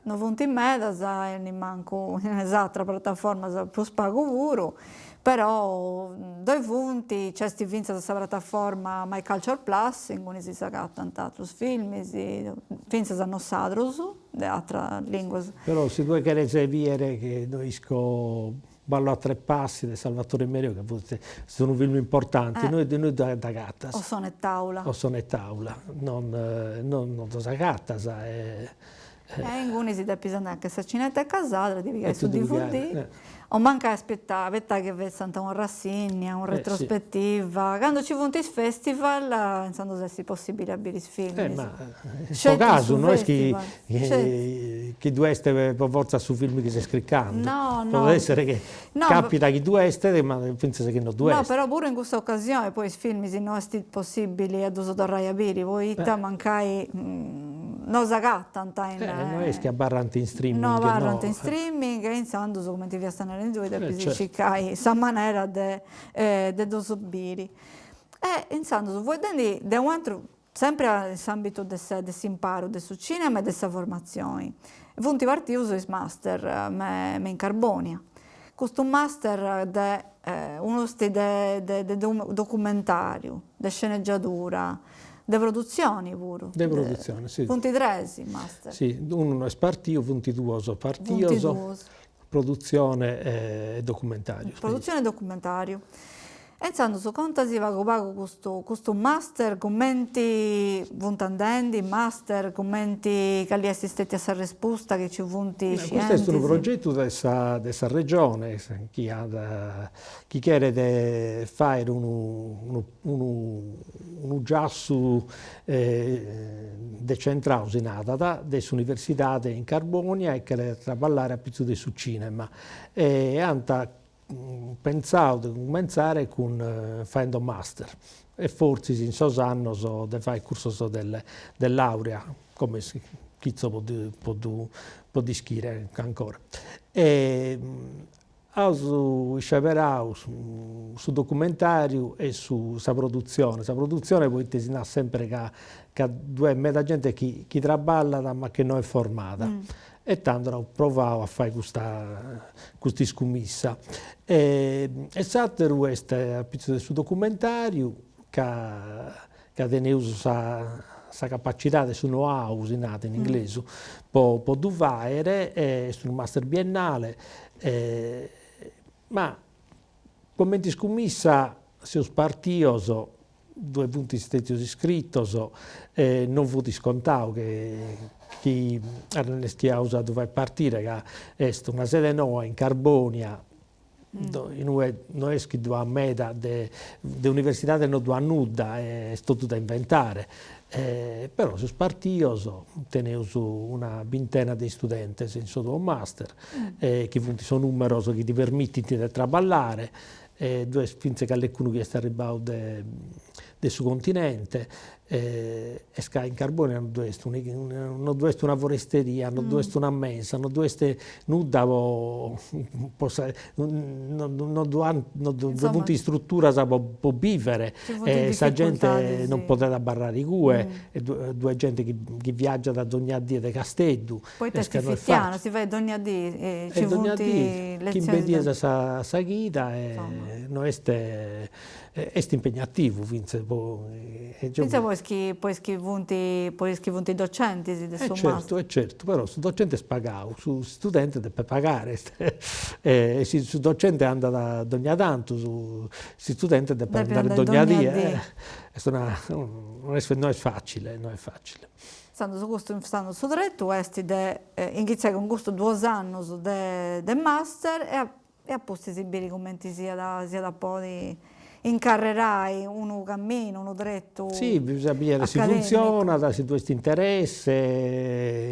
A: no funt medas e nimancu in is atras prataformas prus pagu puru, però ddoi funt, nc'est fintzas sa prataforma My Culture Plus inguni si s'agatant atrus filmis, fintzas no sadrus. de atras linguas.
C: Però si tue cheres bìere che no isco Ballo a tre passi de Salvatore Mereu, ca fut unu film importanti, innoi innoi dd'agatas.
A: O Sonetàula.
C: O Sonetàula, non non ddos agatas
A: e. E inguni si depis andai a che sa Cineteca Sadra, ti pigai su dvd, o mancai aspetai, abetai chi fetzant una rassìnnia, una retrospettiva, candu ci funt is festival intzandus est possibili a biri is filmis.
C: Eh ma po casu, no est chi chi ddu est po fortza su film chi ses chircando.
A: No, no.
C: Podet essere chi capitat chi ddu est, ma fintzas chi no ddu est.
A: No, però puru in custa ocasioni poi is filmis no est possibili a ddus torrai a biri, poita mancai no s'agatant in.
C: No est chi abarrant in streaming,
A: no. No abarrant in streaming e intzandus, cumenti fiast narendi tui, depis circai sa manera de de ddus biri. E intzandus fueddendi de u' ateru Sempri in s'ambitu de de s'imparu de su cinema e de sa formatzioni. Funt partius is master me me in Carbonia. Custu master de unu est de de documentariu, de scenegiadura, de produtzioni puru.
C: De produtzioni, si.
A: Funt tres is master.
C: Si, unu no est partiu, funt duos partios.
A: Funt duos.
C: Produtzione e documentariu.
A: Produtzione e documentariu. E intzandus contasi pagu pagu custu custu master cumenti funt andendi is master, cumenti cali est stetia sa respusta chi ci funt
C: scientis. Custu est unu progetu de sa de sa Regione chi at chi cheret fàere unu unu unu unu giassu decentrau si narat de s'universidade in Carbonia e cheret traballare a pitzu de su cinema e ant pentzau de cumentzare cun faendo master e fortzis in sos annos de fai cursos de laurea, como est chitzo po po ddu po dd'ischire ancora. E aus isceberau su su documentariu e su sa produtzione, sa produtzione poita si narat sempre ca ca ddu est meda gente chi chi traballat ma chi no est formada E tando aus provau a fai custa custa iscumissa. E s'ateru est a pitzus de su documentariu ca ca teneus sa sa capacidade, su know how si narat in inglesu, po po ddu faere, est unu master biennale, ma comente iscumissa seus partios Ddue funt stètius iscritos e non fut iscontau chi arrenneschiaus a ddu fai partire ca est una sede noa in Carbonia in ue no est chi ddu at meda de de universidade no ddu at nudda est totu da inventare però seus partios teneus una bintena de istudentes in sos duos master chi funt sos numeros chi ti permitint de traballare e ddu est fintzas callecunu chi est arribbau de de su continente, est ca in Carbonia no ddu est no ddu est una foresteria, no ddu est una mensa, no ddu est nudda po po sa no no ddu ant no ddu funt istruturas po po bivere e sa gente non podet abarrare igue e ddu est gente chi chi viaggiat dogna die de Casteddu
A: Poita est fitianu, si fait dònnia dì, ci funt letzionis.
C: Chimbe dies a sa sa chida e no est est impegnativu fintzas po.
A: Fintzas po is chi po is chi funt po is chi funt docentis de su master.
C: Certu e certu, però su docente est pagau, su studente depet pagare e si su docente andat dogna tantu su s'istudente depet andare dogna die, est una no est no est facile no est facile.
A: Intzandus custu intzandus su tretu est de inghitzai cun custus duos annus de de master e e a pustis biri cumenti siat siat a podi incarrerai unu camminu, unu tretu
C: Si, bisonzat bìere si funtzionat, si ddu est interesse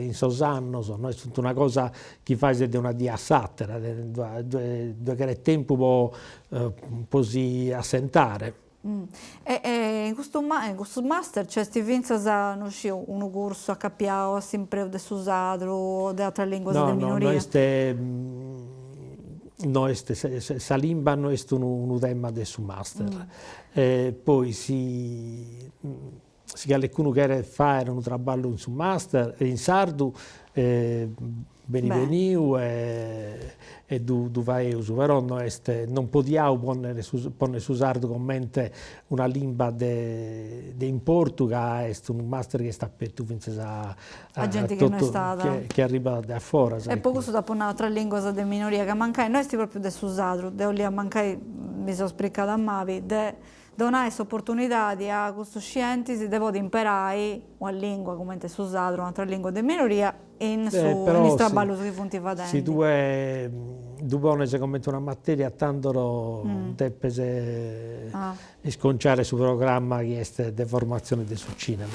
C: in sos annos, no est una cosa chi fais de una die a s'àtera, ddu cheret tempus po po si assentare.
A: E in custu in custu master nc'est fintzas, no sciu, unu cursu acapiau a s'impreu de su sadru o de atras linguas de minoria?
C: No, no est, no est, sa limba no est unu tema de su master. Poi si si calecunu cheret fàere unu traballu in su master in sardu. Beni beniu e e ddu ddu faeus, però no est, non podiaus ponnere su ponnere su sardu comente una limba de de importu ca est unu master chi est apertu fintzas a
A: A genti chi no est stada.
C: Chi arribat de a foras.
A: E po cussu t'apu nau atras linguas de minoria ca mancai no est propriu de su sadru, deu 'olia mancai mi seu spricada mabi, de donai s'oportunidadi a custus scientis de podi imperai una lingua cumenti su sadru o un'atra lingua de minoria in su in is traballus chi funt fadendi.
C: Si tue ddu pones comente una materia tando depes isconciare su programma chi est de formatzione de su cinema.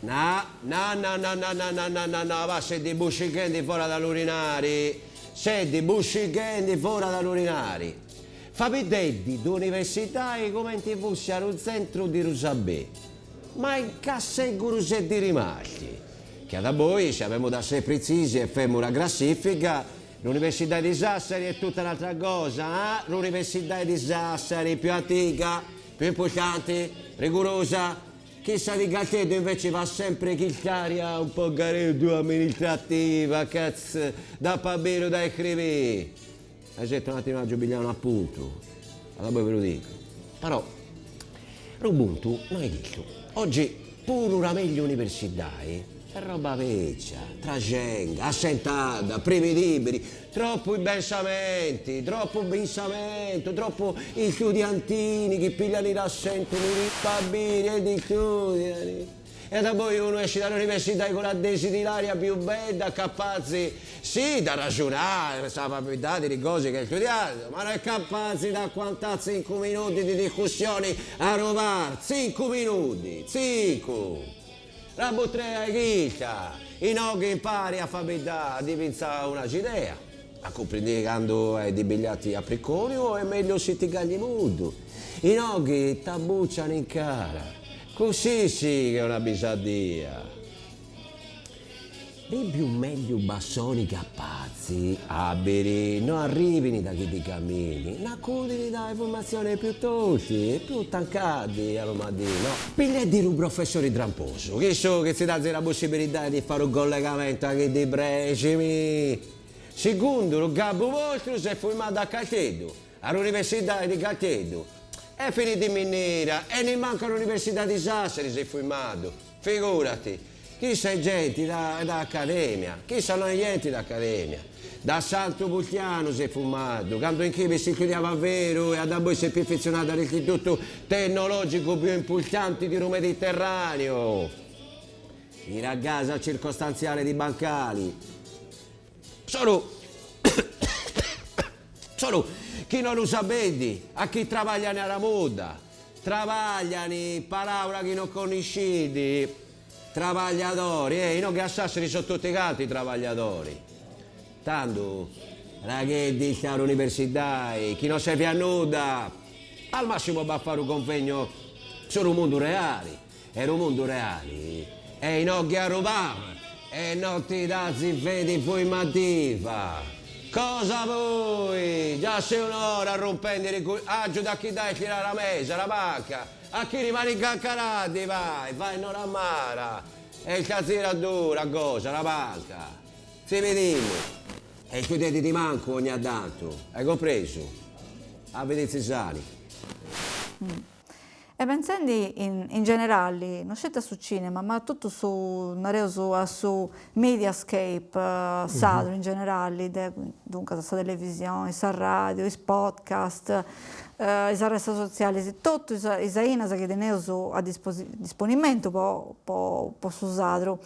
E: Na, na, na, na, na, na, na, na, na, na, va sedi buscichendi fora da l'urinari, sedi buscichendi fora da l'urinari. Fabiddeddi d'universidai cumenti fussi a ru tzentru di ru sabì, ma in casseguru sedi rimasti, chi adaboi si avemu da essere pretzisi e femu una classifica, l'Universidai di Sassari è tutta un'altra cosa, ah? L'Universidai di Sassari più antica, più importanti, rigurosa, Chissa di Casteddu invece fa sempre chist'aria un po' gareddu amministrativa, cazz, da pabiru da iscrivì. Asettu un attimu agiu pigliau un'appuntu, adaboi vi lu dicu. Però ru puntu no est chistu. Oggi puru ra megliu universidai est roba beccia, traxenga, assentada, previdibili, troppu pensamenti, troppu pensamentu, troppu istudiantini chi pigliant l'assentu in i pabiri e ndi studiant. E adaboi unu essit da l'universidai cun la dexi di laurea più bedda, capazi, sì, d'arraxonai, sa fabiddai di cosi chi at studiadu, ma no est capazi d'aguantai tzincu minuti di discussioni a ru bar, tzincu minuti, tzincu! La butrea est chista, inoghe impari a fabiddai a ti pintzai una idea, a cumprendiri candu est di pigliati a priconiu o est meglius si ti cagli mudu. Inoghe t'abucian in cara, cussì sì che una bisadia. Li più megliu bassoni capazi, abili, no arrivini da chi ti cammini, n'accudini dae formazione più tosti e più tancati a lu madino. Piglieddi ru professori tramposu, chissu chi si dat la possibilidade di fare un collegamento a chi di preximi. Segundu lu gabbu vostru s'est formadu a Casteddu, a l'Universidade di Casteddu. E finit in miniera e nimancu a l'Universidade di Sassari s'est formadu. Figurati, chissa est genti da da accademia, chissa no est genti da accademia. Da Santu Bustianu s'est formadu, candu in chibi si studiava veru e adaboi s'est perfezionadu a l'istitutu tecnologicu più importanti di ru Mediterraneu. In casa circostanziale di Bancali. Solu solu chi no lu sabeddi a chi trabagliani a la muda, trabagliani, paraula chi no conniscidi, trabagliadori, eh, inoghe a Sassari sono tutti canti trabagliadori. Tandu, ragheddi sta l'universidai, chi no servi a nudda, al massimo va a fare un convegno su ru mundu reali, E ru mundu reali è inoghe a ru bar e no ti dazi feti formativa. Cosa voi? Già sei un'ora a rumpendiri cu agiuda a chi dai tirare la mesa, la banca, a chi rimani incancarati, vai, vai in Oramara. E il cazira dura, cosa, la banca. Si vidimu. E studiati di mancu ogni tantu, hai compreso? A viditzi sani.
A: E pentzendi in in generali, no sceti a su cinema, ma a totu su, nareus, a su mediascape sadru in generali, de duncas a sa televisioni, sa radiu, is podcast, is arresas sotzialis, totu is is ainas chi teneus a disponimentu po po po su sadru.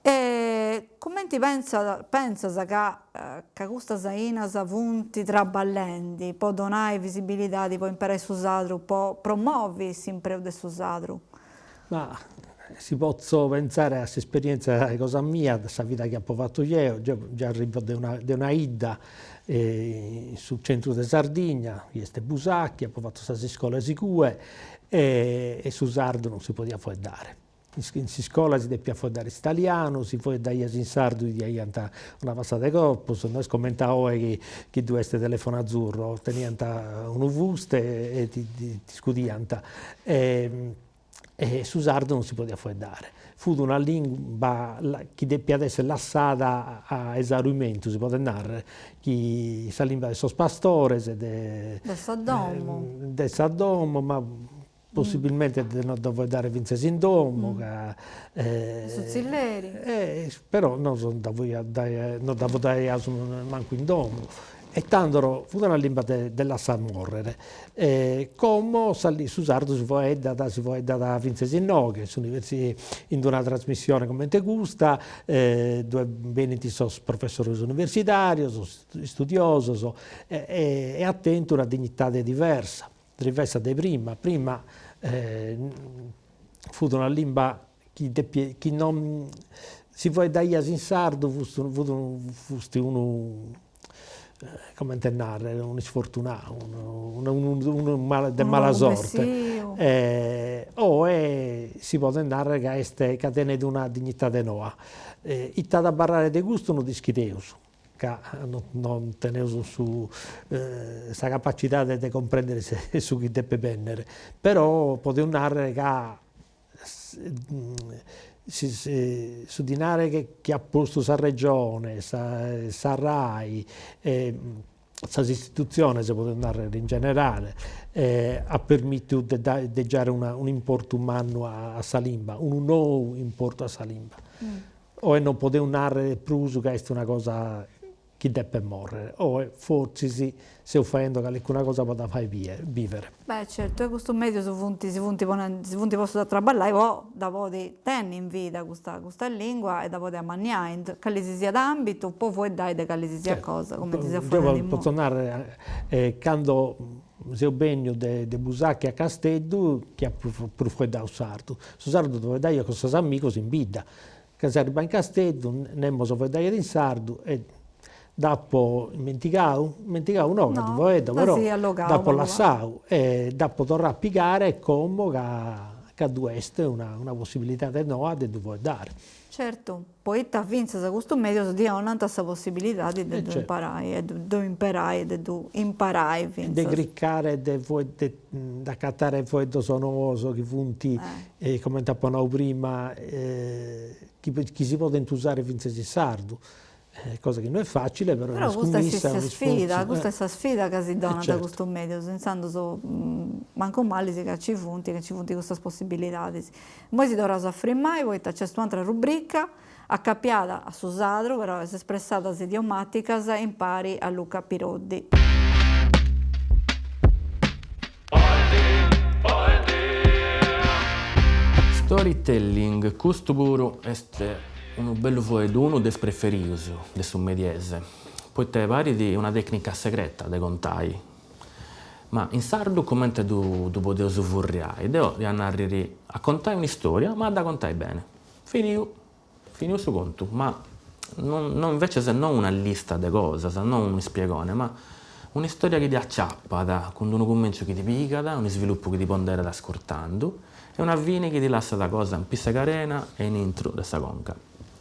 A: E cumenti pentzas pentzas ca ca custas ainas funt traballendi po donai visibilidadi po imperai su sadru, po promovi s'impreu de su sadru?
C: Ma si potzo pentzare a s'esperientzia cosa mia, de sa vida chi apo fatu jeo, jeo già arribo de una de una 'idda in su centru de Sardigna, chi est Busachi, apo fatu sas iscolas igue e su sardu non si podiat faeddare In s'iscola si depiat faeddare s'italianu, si faeddaias in sardu ti daiant una passa de corpos, no est comente a oe chi chi ddu est telefono azzurro, teniant unu fuste e ti ti iscudiant. E su sardu non si podiat fueddare. Fut una limba chi depiat essere lassada a esaurimentu, si podet narrer, chi sa limba de sos pastores, de
A: De sa domo.
C: De sa domo, ma possibilmente de no dda fueddare fintzas in domo, ca
A: Su tzilleri.
C: Però nosu non dda non dda fueddaiaus mancu in domo E tando fut una limba de de lassare mòrrere. E como sa su sardu si foeddat, si foeddat fintzas inoghe, in s'universi in d'una trasmissione comente custa, ddue benint sos professores universitarios, sos istudiosos, e at tentu una dignidade diversa, diversa de prima, prima fut una limba chi depiat chi non si foeddaias in sardu fust fut fusti unu comente narrer un'isfortunau unu unu unu de mala sorte oe si podet narrer ca est ca tenet una dignidade noa ite at abarrare de custu no dd'ischideus ca non teneus su sa capacidade de cumprendere su chi depet bennere però podeus narrer ca su dinare chi at postu sa Regione, sa sa Rai e sas istitutziones, podeus narrer in generale, at permìtiu de de giare un'importu mannu a sa limba, unu nou importu a sa limba. Oe non podeus narrer prus ca est una cosa chi depet mòrrere. Oe, fortzis, seus faendo calicuna cosa po dda fai bìvere.
A: Beh, certu, e custus mèdius funt, si funt ponendi, si funt postus a traballai po dda podi tenni in vida custa custa lingua e dda podi amanniai in cali si siat ambitu po fueddai de cali si siat cosa, cumenti seus
C: fadendi immoi. Potzo narrer, cando seu benniu de de Busachi a Casteddu, chi apu prus fueddau sardu. Su sardu ddu fueddaia cun sos amigos in bidda Ca seu arribau in Casteddu, nemos fueddaiat in sardu e dd'apo immentigau, immentigau no, ca ddu fueddo, però dd'apo lassau e dd'apo torrau a pigare como ca ca ddu est una una possibilidade noa de ddu fueddare.
A: Certu, poita fintzas custus medios ti 'onant sa possibilidadi de ddu imparai e de ddu imperai e de ddu imparai fintzas.
C: De cricare de de acatare fueddos noos chi funt comente apo nau prima, chi si podent usare fintzas in sardu, cosa chi no est facile, però
A: est una scummissa, est un'isfortzu. Custa est sa sfida ca si donant custus medios, intzandus mancu mali ca nci funt, ca nci funt custas possibilidadis. Immoi si torraus a frimai poita nc'est un'atra rubrica acapiada a su sadru, però is espressadas idiomaticas impari a Luca Piroddi.
F: Storytelling, custu puru est unu bellu fueddu, unu de is preferius de su mediese, poita parit una tecnica segreta de contai. Ma in sardu comente ddu ddu podeus furriai? Deu ia narriri a contai un'istoria, ma a dda contai beni. Finiu, finiu su contu, ma non no invecias no una lista de cosas, no unu ispiegone, ma un'istoria chi ti aciapat, cun d'unu cumentzu chi ti pigat, un'isviluppu chi ti ponderat ascurtandu e una fini chi ti lassat cosa in pissa 'e carena e in intru de sa conca.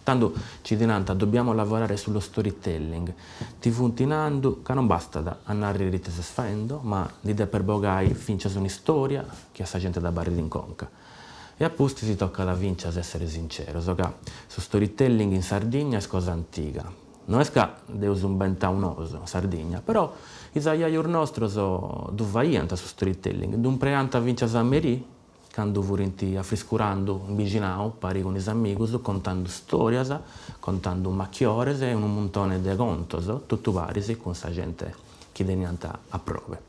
F: Tandu ci ti nant dobbiamo lavorare sullo storytelling, ti funt nandu ca non bastat a narriri ite ses faendo, ma ndi depes bogai fincias un'istoria chi a sa gente dd'abarrit in conca. E a pustis tocat fincias essere sinceros ca su storytelling in Sardigna est cosa antiga. No est ca dd'eus imbentau nosu in Sardigna, però is ajajus nostros ddu faiant su storytelling, ddu impreant fincias a merì, candu furint afriscurandu in bixinau pari cun is amigus contandu storias, contandu machiores e unu muntone de contos, totu paris cun sa gente chi teniant a probe.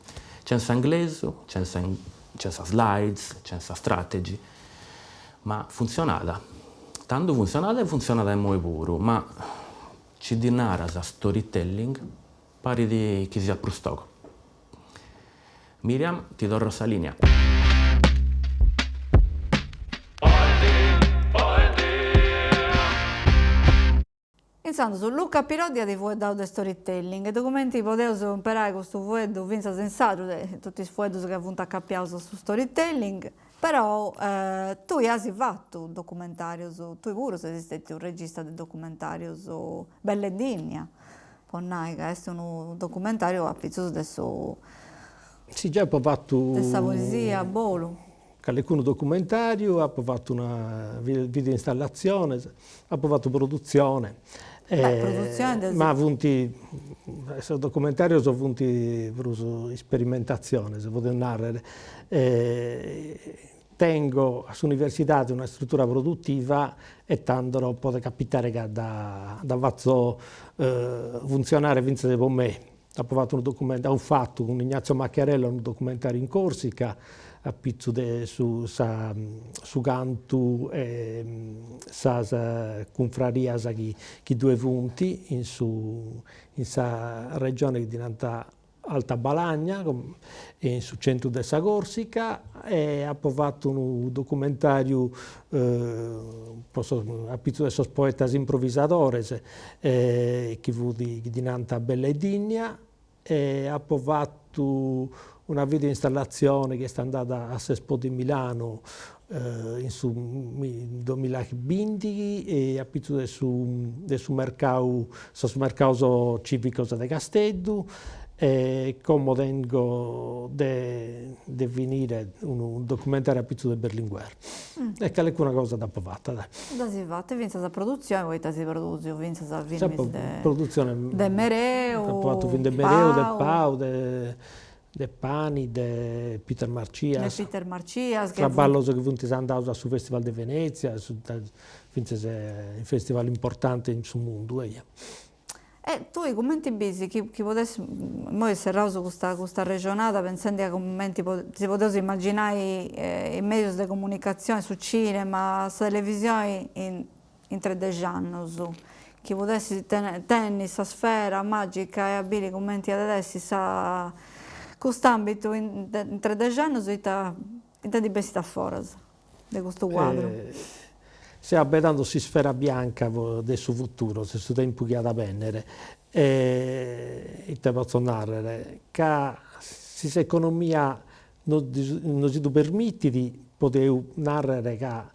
F: Censa inglesu, censa Censa slides, censa strategy, ma funtzionat. Tandu funtzionat e funtzionat immoi puru, ma ci ddi naras storytelling parit chi siat prus togu. Miriam, ti torro sa linea.
A: Intzandus, Luca Piroddi at fueddau de storytelling e de cumenti podeus imperai custu fueddu fintzas in sardu, de totu is fueddus ca funt acapiaus a su storytelling, però tui as fatu documentarius, tui puru ses stetiu regista de documentarius Bella e Digna, po nai ca est unu documentariu apitzus de su
C: Si giai apo fatu
A: de sa poesia a bolu.
C: Calicunu documentàriu, apo fatu una video installatzione, apo fatu produtzione.
A: Beh, produtzione de.
C: Ma funt, sos documentàrios funt prus isperimentatziones, podeus narrer. Tengo a s'universidade una istrutura produtiva e tando podet capitare ca dda dda fatzo funtzionare fintzas po me. Apo fatu unu documentariu, apo fatu cun Ignazio Macchiarella unu documentariu in Corsica a pitzu de su sa su cantu e sas cunfrarias chi chi ddue funt in su in sa regione chi ddi nant Alta Balagna in su centru de sa Corsica e apo fatu unu documentariu po sos a pitzu de sos poetas improvisadores chi fut chi ddi nant Bella e Digna e apo fatu una video installatzione chi est andada a s'Expo di Milano in su duamillabindighi e a pitzu de su de su mercau sos mercaos civicos de Casteddu e como tengo de de finire unu documentariu a pitzu de Berlinguer e calicuna cosa dd'apo fata dai.
A: Dd'as fata fintzas sa produtzione poita as produsiu fintzas filmis de produtzione de Mereu,
C: apo fatu film de Mereu, de Pau, de de Pani, de Peter Marcias.
A: De Peter Marcias.
C: Traballos chi funt andados a su Festival de Venezia, fintzas in festival importantes in su mundu, eia.
A: E tui cumenti bisi chi chi podessi, immoi serraus custa custa arrexonada pentzendi a cumenti si podeus immaginai is medius de comunicatzioni, su cinema, sa televisioni in intre dex'annus, chi podessi tenni sa sfera magica e a biri cumenti at essi sa cust'ambitu intre dex'annus ita ita ndi bessit a foras de custu cuadru.
C: Seu abetando s'isfera bianca de su futuro, de su tempus chi at a bennere. E ite potzo narrere, ca si s'economia no si ddu permitit podeus narrere ca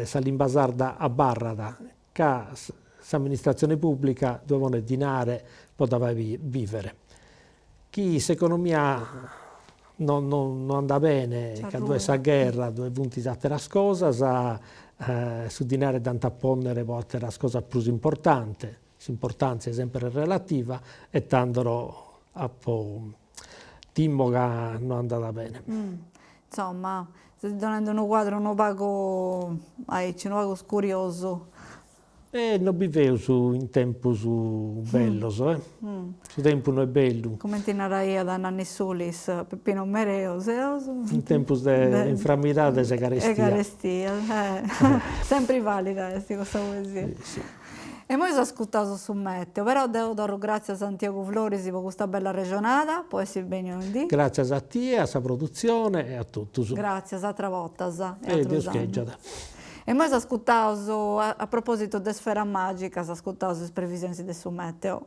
C: sa limba sarda abarrat, ca s'amministratzione pubblica ddoe ponet dinare po dda fai bivere. Chi s'economia no no no andat bene, ca ddoe est sa gherra, ddoe funt is ateras cosas, su dinare dd'ant a ponnere po ateras cosas prus importantes, s'importantzia est semper relativa e tando apo timo ca no andat bene.
A: Insomma, ses donende unu cuadru unu pagu aici, unu pagu scuriosu.
C: E no biveus in tempus bellos, eh. Su tempus no est bellu.
A: Cumenti naraiat Nanni Sulis, Peppino Mereu, seus.
C: In tempus de inframidades e carestia.
A: E carestia, eh. Sempri valida est custa poesia.
C: Si.
A: E immoi s'ascutaus su meteo, però deu torru gratzias a Antiogu Floris po custa bella arrexonada, po essi beniu oindì.
C: Gratzias a tie, a sa produtzione e a totus.
A: Gratzias, atras bortas
C: e atrus annus. E Deus chèrgiat.
A: E immoi s'ascutaus, a propositu de sfera magica, s'ascutaus is previsionis de su meteo.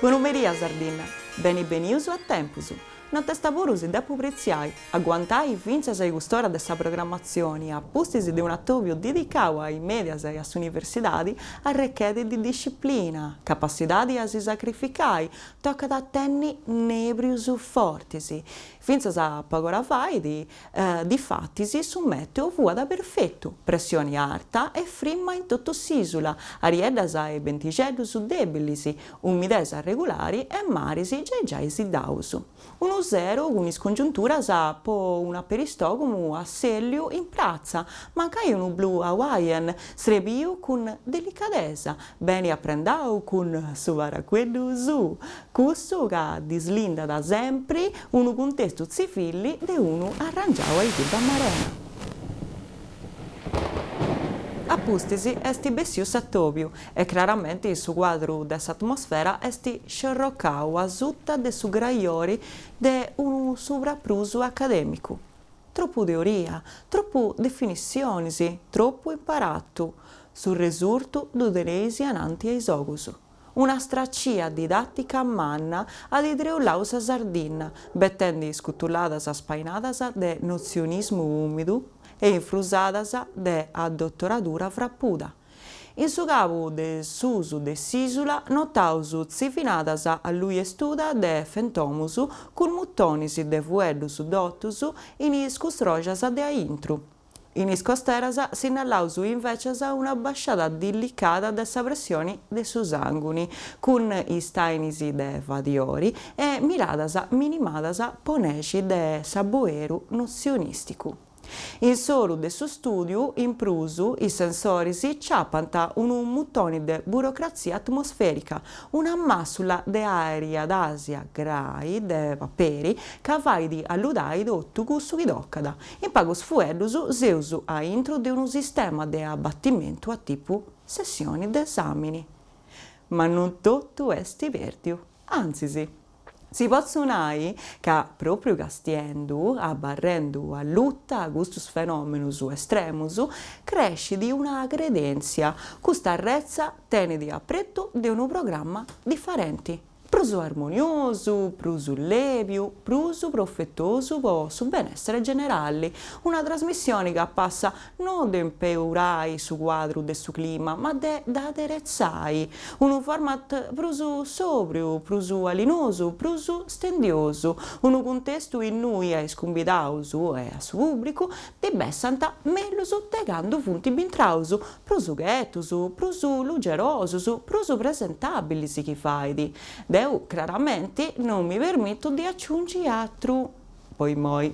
B: Bonu meria Sardinna, beni benius a Tempus. Notesta puru si depu pretziai, aguantai fintzas a cust'ora de sa programmatzioni a pustis de un'atobiu didicau a is medias e a s'universidadi arrechedit disciplina, capassidadi a si sacrificai, tocat a tenni nebrius fortis, Fintzas a pag'ora fait, difatis, su mèteo fuat perfetu, pressioni arta e frimma in totu s'ìsula, arieddas e bentixeddus dèbilis, umidesa regulari e maris giai giai siddaus. Unu sero cun is congiunturas po un'aperistògomu assèliu in pratza, mancai unu blue hawaiian srebiu cun delicadesa, beni aprendau cun su paracueddu suu, Cussu ca dislindat sempri unu cuntestu tzivili de unu arrangiau a Bidda Marena. A pustis est bessiu s'atobiu e craramenti su cuadru de s'atmosfera est sciorrocau asuta de su graiori de unu subraprus academicu. Tropu teoria, tropu definissionis, tropu imparatu. Su resurtu ddu teneis ananti a is ogus. Una stracia didàtica manna at treulau sa Sardinna, betendi iscutulladas spainadas de notzionismu ùmidu e infrusadas de adotoradura frapuda. In su cabu de susu de s'ìsula notaus tzivinadas a luxi studa de fentomus cun mutonis de fueddus dotus in is custroxas de aintru. In is costeras sinnalaus invècias una abasciada dillicada de sa pressioni de su sànguni, cun istainis de fadiori e miradas minimadas po nexi de s'aboeru notzionìsticu. In s'oru de su stùdiu, in prus, is sensoris ciapant unu mutoni de burocratzia atmosfèrica, una màssula de àeri adasia grai de paperi ca fait alludai totu cussu chi tocat. In pagus fueddus seus a intru de unu sistema de abatimentu a tipu sessioni de esàmini. Ma non totu est pèrdiu, antzis. Si potzu nai ca pròpriu castiendu, abarrendu alluta a custus fenòmenus estremus, crescit una credèntzia, custa arretza tenit apretu de unu programma difarenti. Prus armoniosu, prus lèbiu, prus profetosu po su benèssere generali, una trasmissioni capassa no de impeurai su cuadru de su clima, ma de dd'aderetzai, unu format prus sòbriu, prus alinosu, prus stendiosu, unu cuntestu innui a is cumbidaus e a su pùblicu ndi bessant mellus de candu funt bintraus, prus chetus, prus lugerosus, prus presentàbilis chi fait. Deu, craramenti, non mi permitu de aciungi atru, po immoi.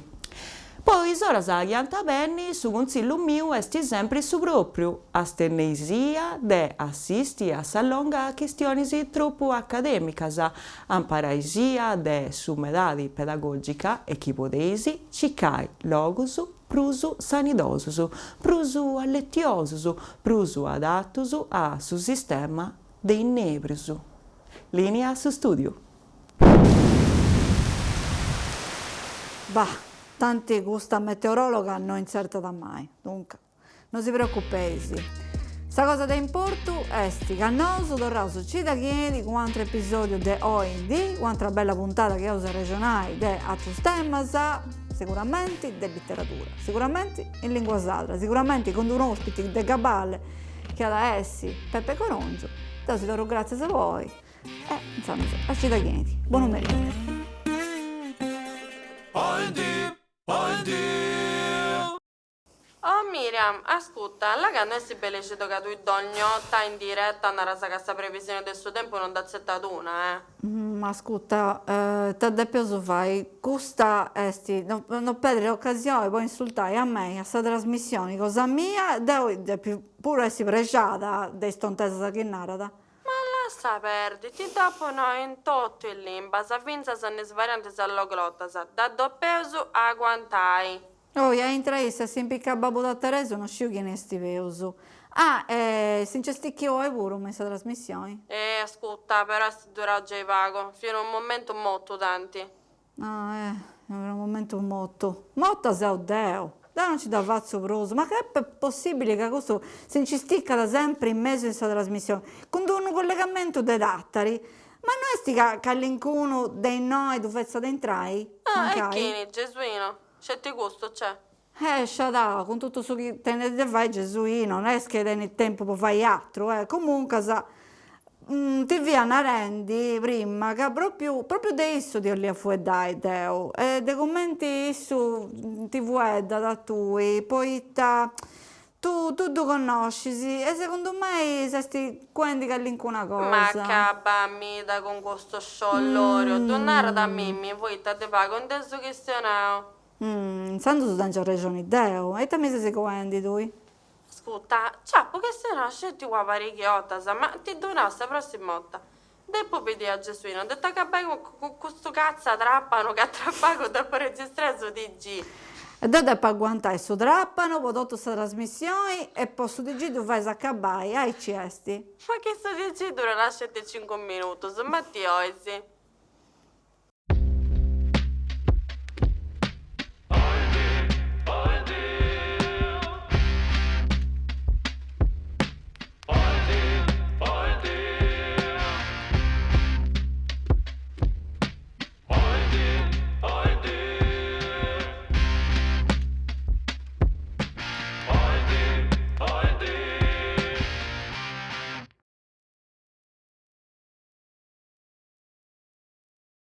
B: Po is oras chi ant a benni, su cuntzillu miu est sempri su pròpriu, astenneisia de assisti a sa longa a chistionis tropu acadèmicas, amparaisia de s'umedadi pedagògica e chi podeis circai logus prus sanidosus, prus alletiosus, prus adatus a su sistema de is nèbrius. Lìnia a su stùdiu.
A: Bah, tanti custa meteoròloga no intzertat mai, duncas. No si preocupeis. Sa cosa de importu est ca nosu torraus cida chi 'enit cun atru episodiu de Oi in Dì, cun atra bella puntada chi eus a arrexonai de atrus temas, siguramenti de literadura, siguramenti in lingua sarda, siguramenti cun d'unu ospiti de gabale chi at a essi Peppe Corongiu. Deu si torru gràtzias po oi e intzandus a cida chi 'enit. Bonu merì.
B: Oh Miriam, ascurta, là ca no est bellixitu ca tui dogna 'orta in diretta naras ca sa previsioni de su tempu non dd'atzetat una, eh.
A: Ma ascurta, ita depeus fai, custa est, no perdit ocasioni po insultai a mei, a sa trasmissioni cosa mia, deu depiu puru essi prexada de is tontesas chi narat.
B: Ma lassa perdi, ti dd'apu nau in totu is limbas, fintzas in is variantis alloglotas, dda depeus aguantai.
A: Oi, a intra issa e s'impiccat babbu tattaresu no sciu chini est peus. Ah, e si nc'est sticchiu oi puru me in sa trasmissioni.
B: Eh, ascurta, però est durau giai pagu, fiat unu momentu motu tanti.
A: Ah, eh, unu momentu motu. Mota seu deu. Deu non nci dda fatzu prus, ma ca est possibili ca custu si nci sticcat sempri in mesu in sa trasmissioni, cun d'unu collegamentu de Tattari, ma no est ca calincunu de innoi ddu fetzat intrai,
B: Ah, e chini, Gesuino? Sceti custu c'est?
A: Eh, sciadau, cun totu su chi tenit de fai Gesuino, no est chi tenit tempus po fai atru, eh, comuncas ti fia narendi prima ca propriu propriu de issu ti 'olia fueddai deu e de cumenti issu ti fueddat a tui, poita tu tu ddu connoscis e segundu mei s'est cuendi calincuna
B: cosa. Ma acabamidda cun custu sciolloriu, ddu narat a mimmi poita de pagu nd'eus chistionau.
A: Intzandus tengiu arrexoni deu, e ita mi ses cuendi tui?
B: Ascurta, nc'apu chistionau sceti una pariga 'e 'ortas, ma ti ddu nau sa prossima 'orta. Depu pedì a Gesuino de t'acabai cun custu catza trapanu ca tra pagu depu registrai su TG.
A: E deu depu aguantai su trapanu po totu sa trasmissioni e po su TG ddu fais acabai, aici est.
B: Ma chi su TG durat sceti cincu minutus, ma ti 'ois.